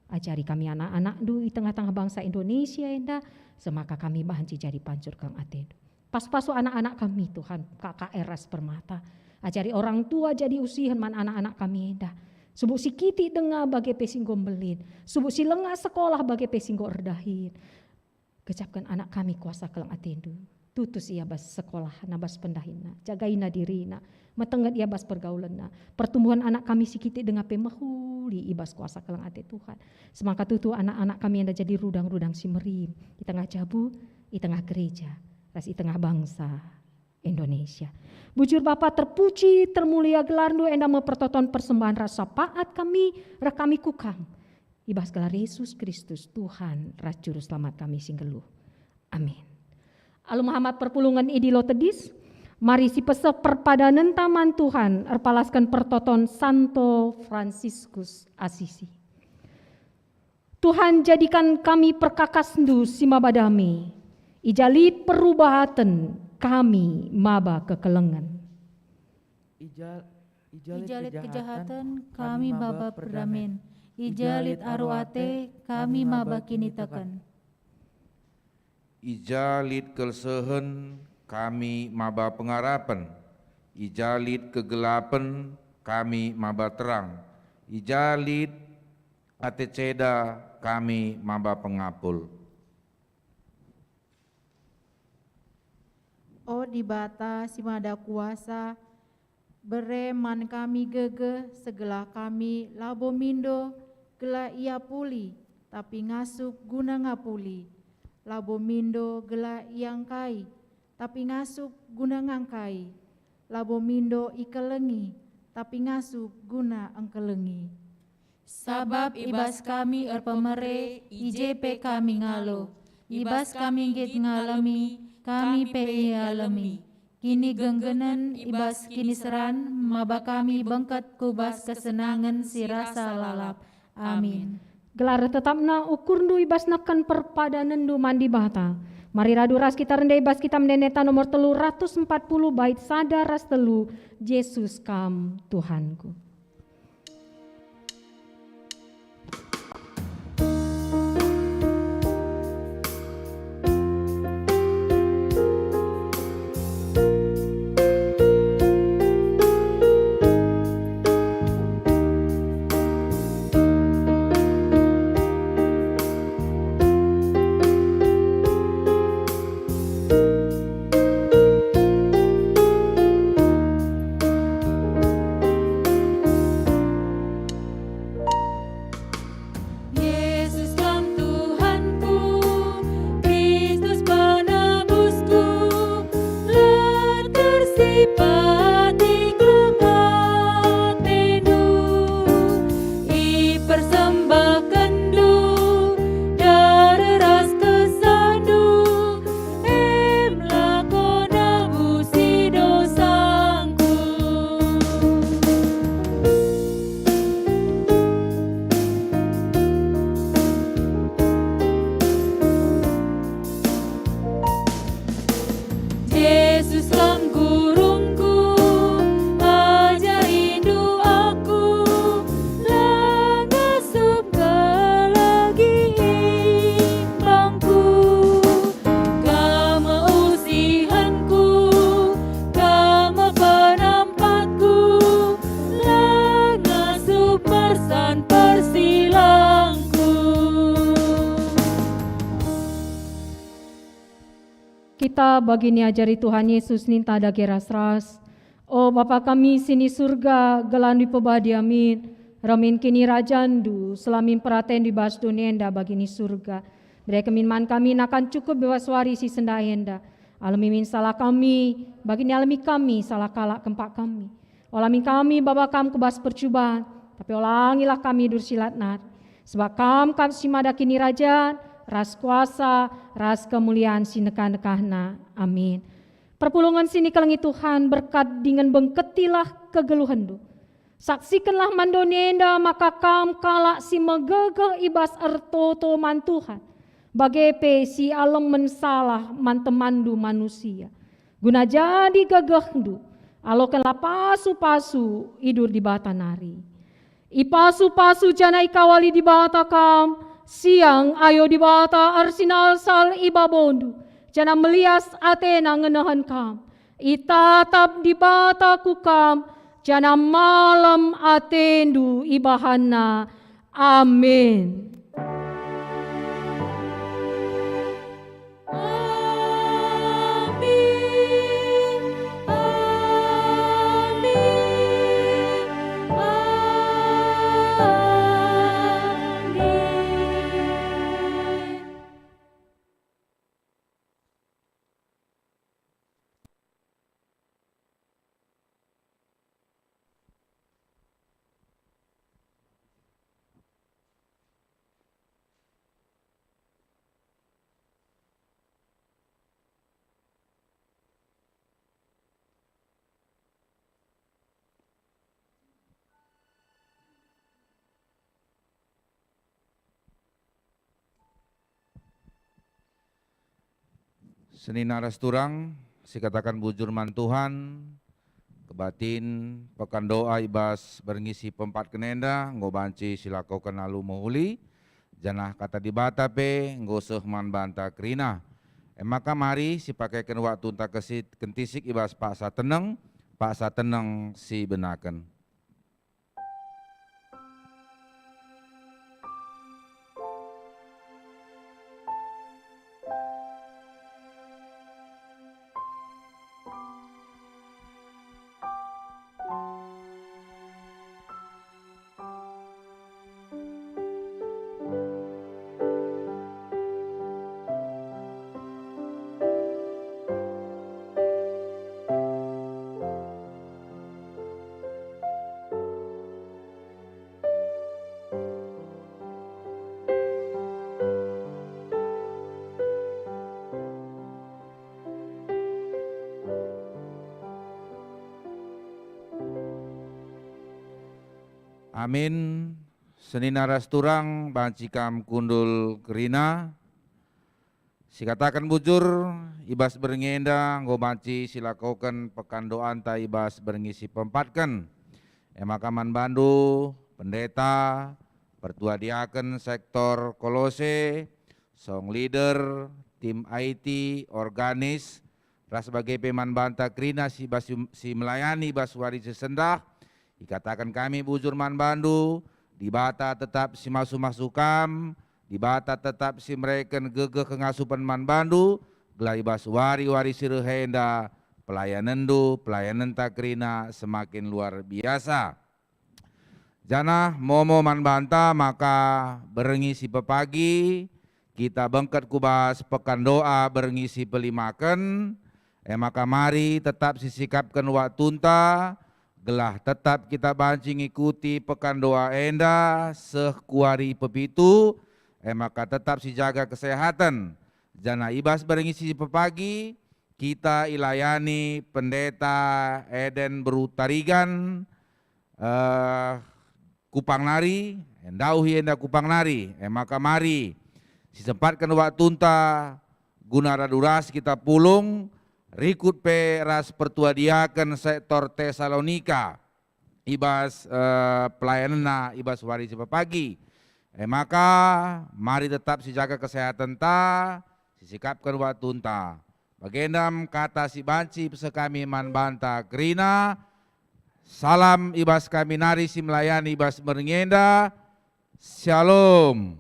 Ajari kami anak-anakNdu i tengah-tengah bangsa Indonesia enda, semaka kami banci jadi pancur keleng ateNdu. Pasu-pasu anak-anak kami, Tuhan, K K R ras Permata. Ajari orang tua jadi usihen man anak-anak kami enda. Subuk si kitik denga bage pe si enggo mbelin. Subuk si langa sekolah bage pe si enggo erdahin. Gejapken anak kami kuasa keleng ateNdu. Tutus ia bas sekolahna, bas pendahinna. Jagaina dirina. Metenget ia bas pergaulenna. Pertumbuhan anak kami si kitik denga pe mehuli i bas kuasa keleng ate Tuhan. Semaka tuhu anak-anak kami enda jadi rudang-rudang si merim. I tengah jabu, i tengah gereja, ras i tengah bangsa Indonesia. Bujur Bapa, terpuji, termulia gelarNdu, enda me pertoton persembahen ras syafaat kami, reh kami ku Kam. I bas gelar Yesus Kristus, Tuhan ras Juru Selamat kami si nggeluh. Amin. Alu Muhammad perpulungen idilo tedis, mari sipeseh perpadanenta man Tuhan erpalasken pertoton Santo Fransiskus Asisi. Tuhan, jadikan kami perkakasNdu si maba dame. I ja lit perubahaten kami maba kekelengen. I ja, i ja lit kejahaten kami maba perdamen. I ja lit aru ate kami maba kiniteken. I ja lit kelsehen kami maba pengarapen. I ja lit kegelapen kami maba terang. I ja lit ate ceda kami maba pengapul. O Dibata si Mada Kuasa, bere man kami gegeh, segelah kami labo mindo gelah iapuli, tapi ngasup guna ngapuli, labo mindo gelah iangkai, tapi ngasup guna ngangkai, labo mindo ikelengi, tapi ngasup guna engkelengi. Sabap i bas kami erpemere, i je pe kami ngalo. I bas kami nggit ngalemi, kami pe ialemi. Kinigenggenen i bas kiniseran, maba kami bengket ku bas kesenangen si rasa lalap. Amin. Gelar tetapna ukurndu i bas neken perpadanenndu man Dibata. Mari radu ras kita rende i bas Kitab Ende-enden nomor telu ratus empat puluh bait sada ras telu, Jesus Kam Tuhanku. Yesus Kam Tuhanku, Kristus Penebusku, la tersifat i keleng ateNdu, ipersembahkenNdu dareh ras kesahNdu, em lako nebusi dosangku. Jesus Kam Gurungku, ajarindu aku, la ngasup ngelegi imbangku. Kam usihenku, Kam penampakku, la ngasup mersan persilangku. Kita bagi niajari Tuhan Yesus ninta dage ras-ras. O Bapa kami si ni Surga, gelarNdu ipebadia min, reh min kinirajanNdu, seh la min peratenNdu i bas doni enda bagi ni Surga. Bereken min man kami nakan cukup i bas wari si sendah enda. Alemi min salah kami, bagi nialemi kami salah kalak kempak kami. Ola min kami baba Kam ku bas percuban, tapi olangilah kami dursilat nari. Sebab Kam kap si mada kinirajan, ras kuasa, ras kemulian si nekah-nekahna. Amin. Perpulungen si nikelengi Tuhan, berkat dingen bengketilah kegeluhenndu. Saksikenlah man doni enda maka kam kalak si megegeh i bas ertoto man Tuhan, bage pe si alemen salah man temanndu manusia. Guna jadi gegehndu, alokenlah pasu-pasu idur Dibata nari. Ipasu-pasu janah ikawali Dibata kam, siang ayo Dibata ersinalsal i babondu, janah melias atena ngenehen kam. Itatap Dibata ku kam, janah malem atendu ibahanNa. Amin. Amin. Amin. Amin. Senina ras turang, sikataken bujur man Tuhan, kebatin, pekan doa i bas berngi si peempatken enda enggo banci silakoken alu mehuli, janah kata Dibata pe enggo seh man banta kerina. E maka mari sipakeken waktunta kesit kentisik i bas paksa teneng, paksa teneng si benaken. Amin. Senina ras turang, banci kam kundul kerina. Sikataken bujur, i bas berngi enda enggo banci silakoken pekan doanta i bas berngi si peempatken. E maka man bandu, pendeta, pertua diaken sektor Kolose, song leader, tim I T, organis, ras bage pe man banta kerina si bas, si melayani bas wari si sendah, ikataken kami bujur man bandu, Dibata tetap si masu-masu kam, Dibata tetap si mereken gegeh kengasupen man bandu, gelah i bas wari-wari si reh enda pelayanenndu, pelayanenta kerina semakin luar biasa. Janah momo man banta maka berngi si pepagi kita bengket ku bas pekan doa berngi si pelimaken, e maka mari tetap sisikapken waktunta, gelah tetap kita banci ngikuti pekan doa enda seh ku wari pepitu, e maka tetap sijaga kesehaten. Janah i bas berngi si pepagi kita ilayani Pendeta Eden Beru Tarigan, eh, Kupang nari, ndauh ia enda Kupang nari, e maka mari sisempatken waktunta guna radu ras kita pulung, rikut pe ras pertua diaken sektor Tesalonika i bas, eh, pelayanenna i bas wari si pepagi. E maka, mari tetap sijaga kesehatenta, sisikapken waktunta. Bagenda me kata si banci peseh kami man banta kerina. Salam i bas kami nari si melayani i bas berngi enda. Shalom.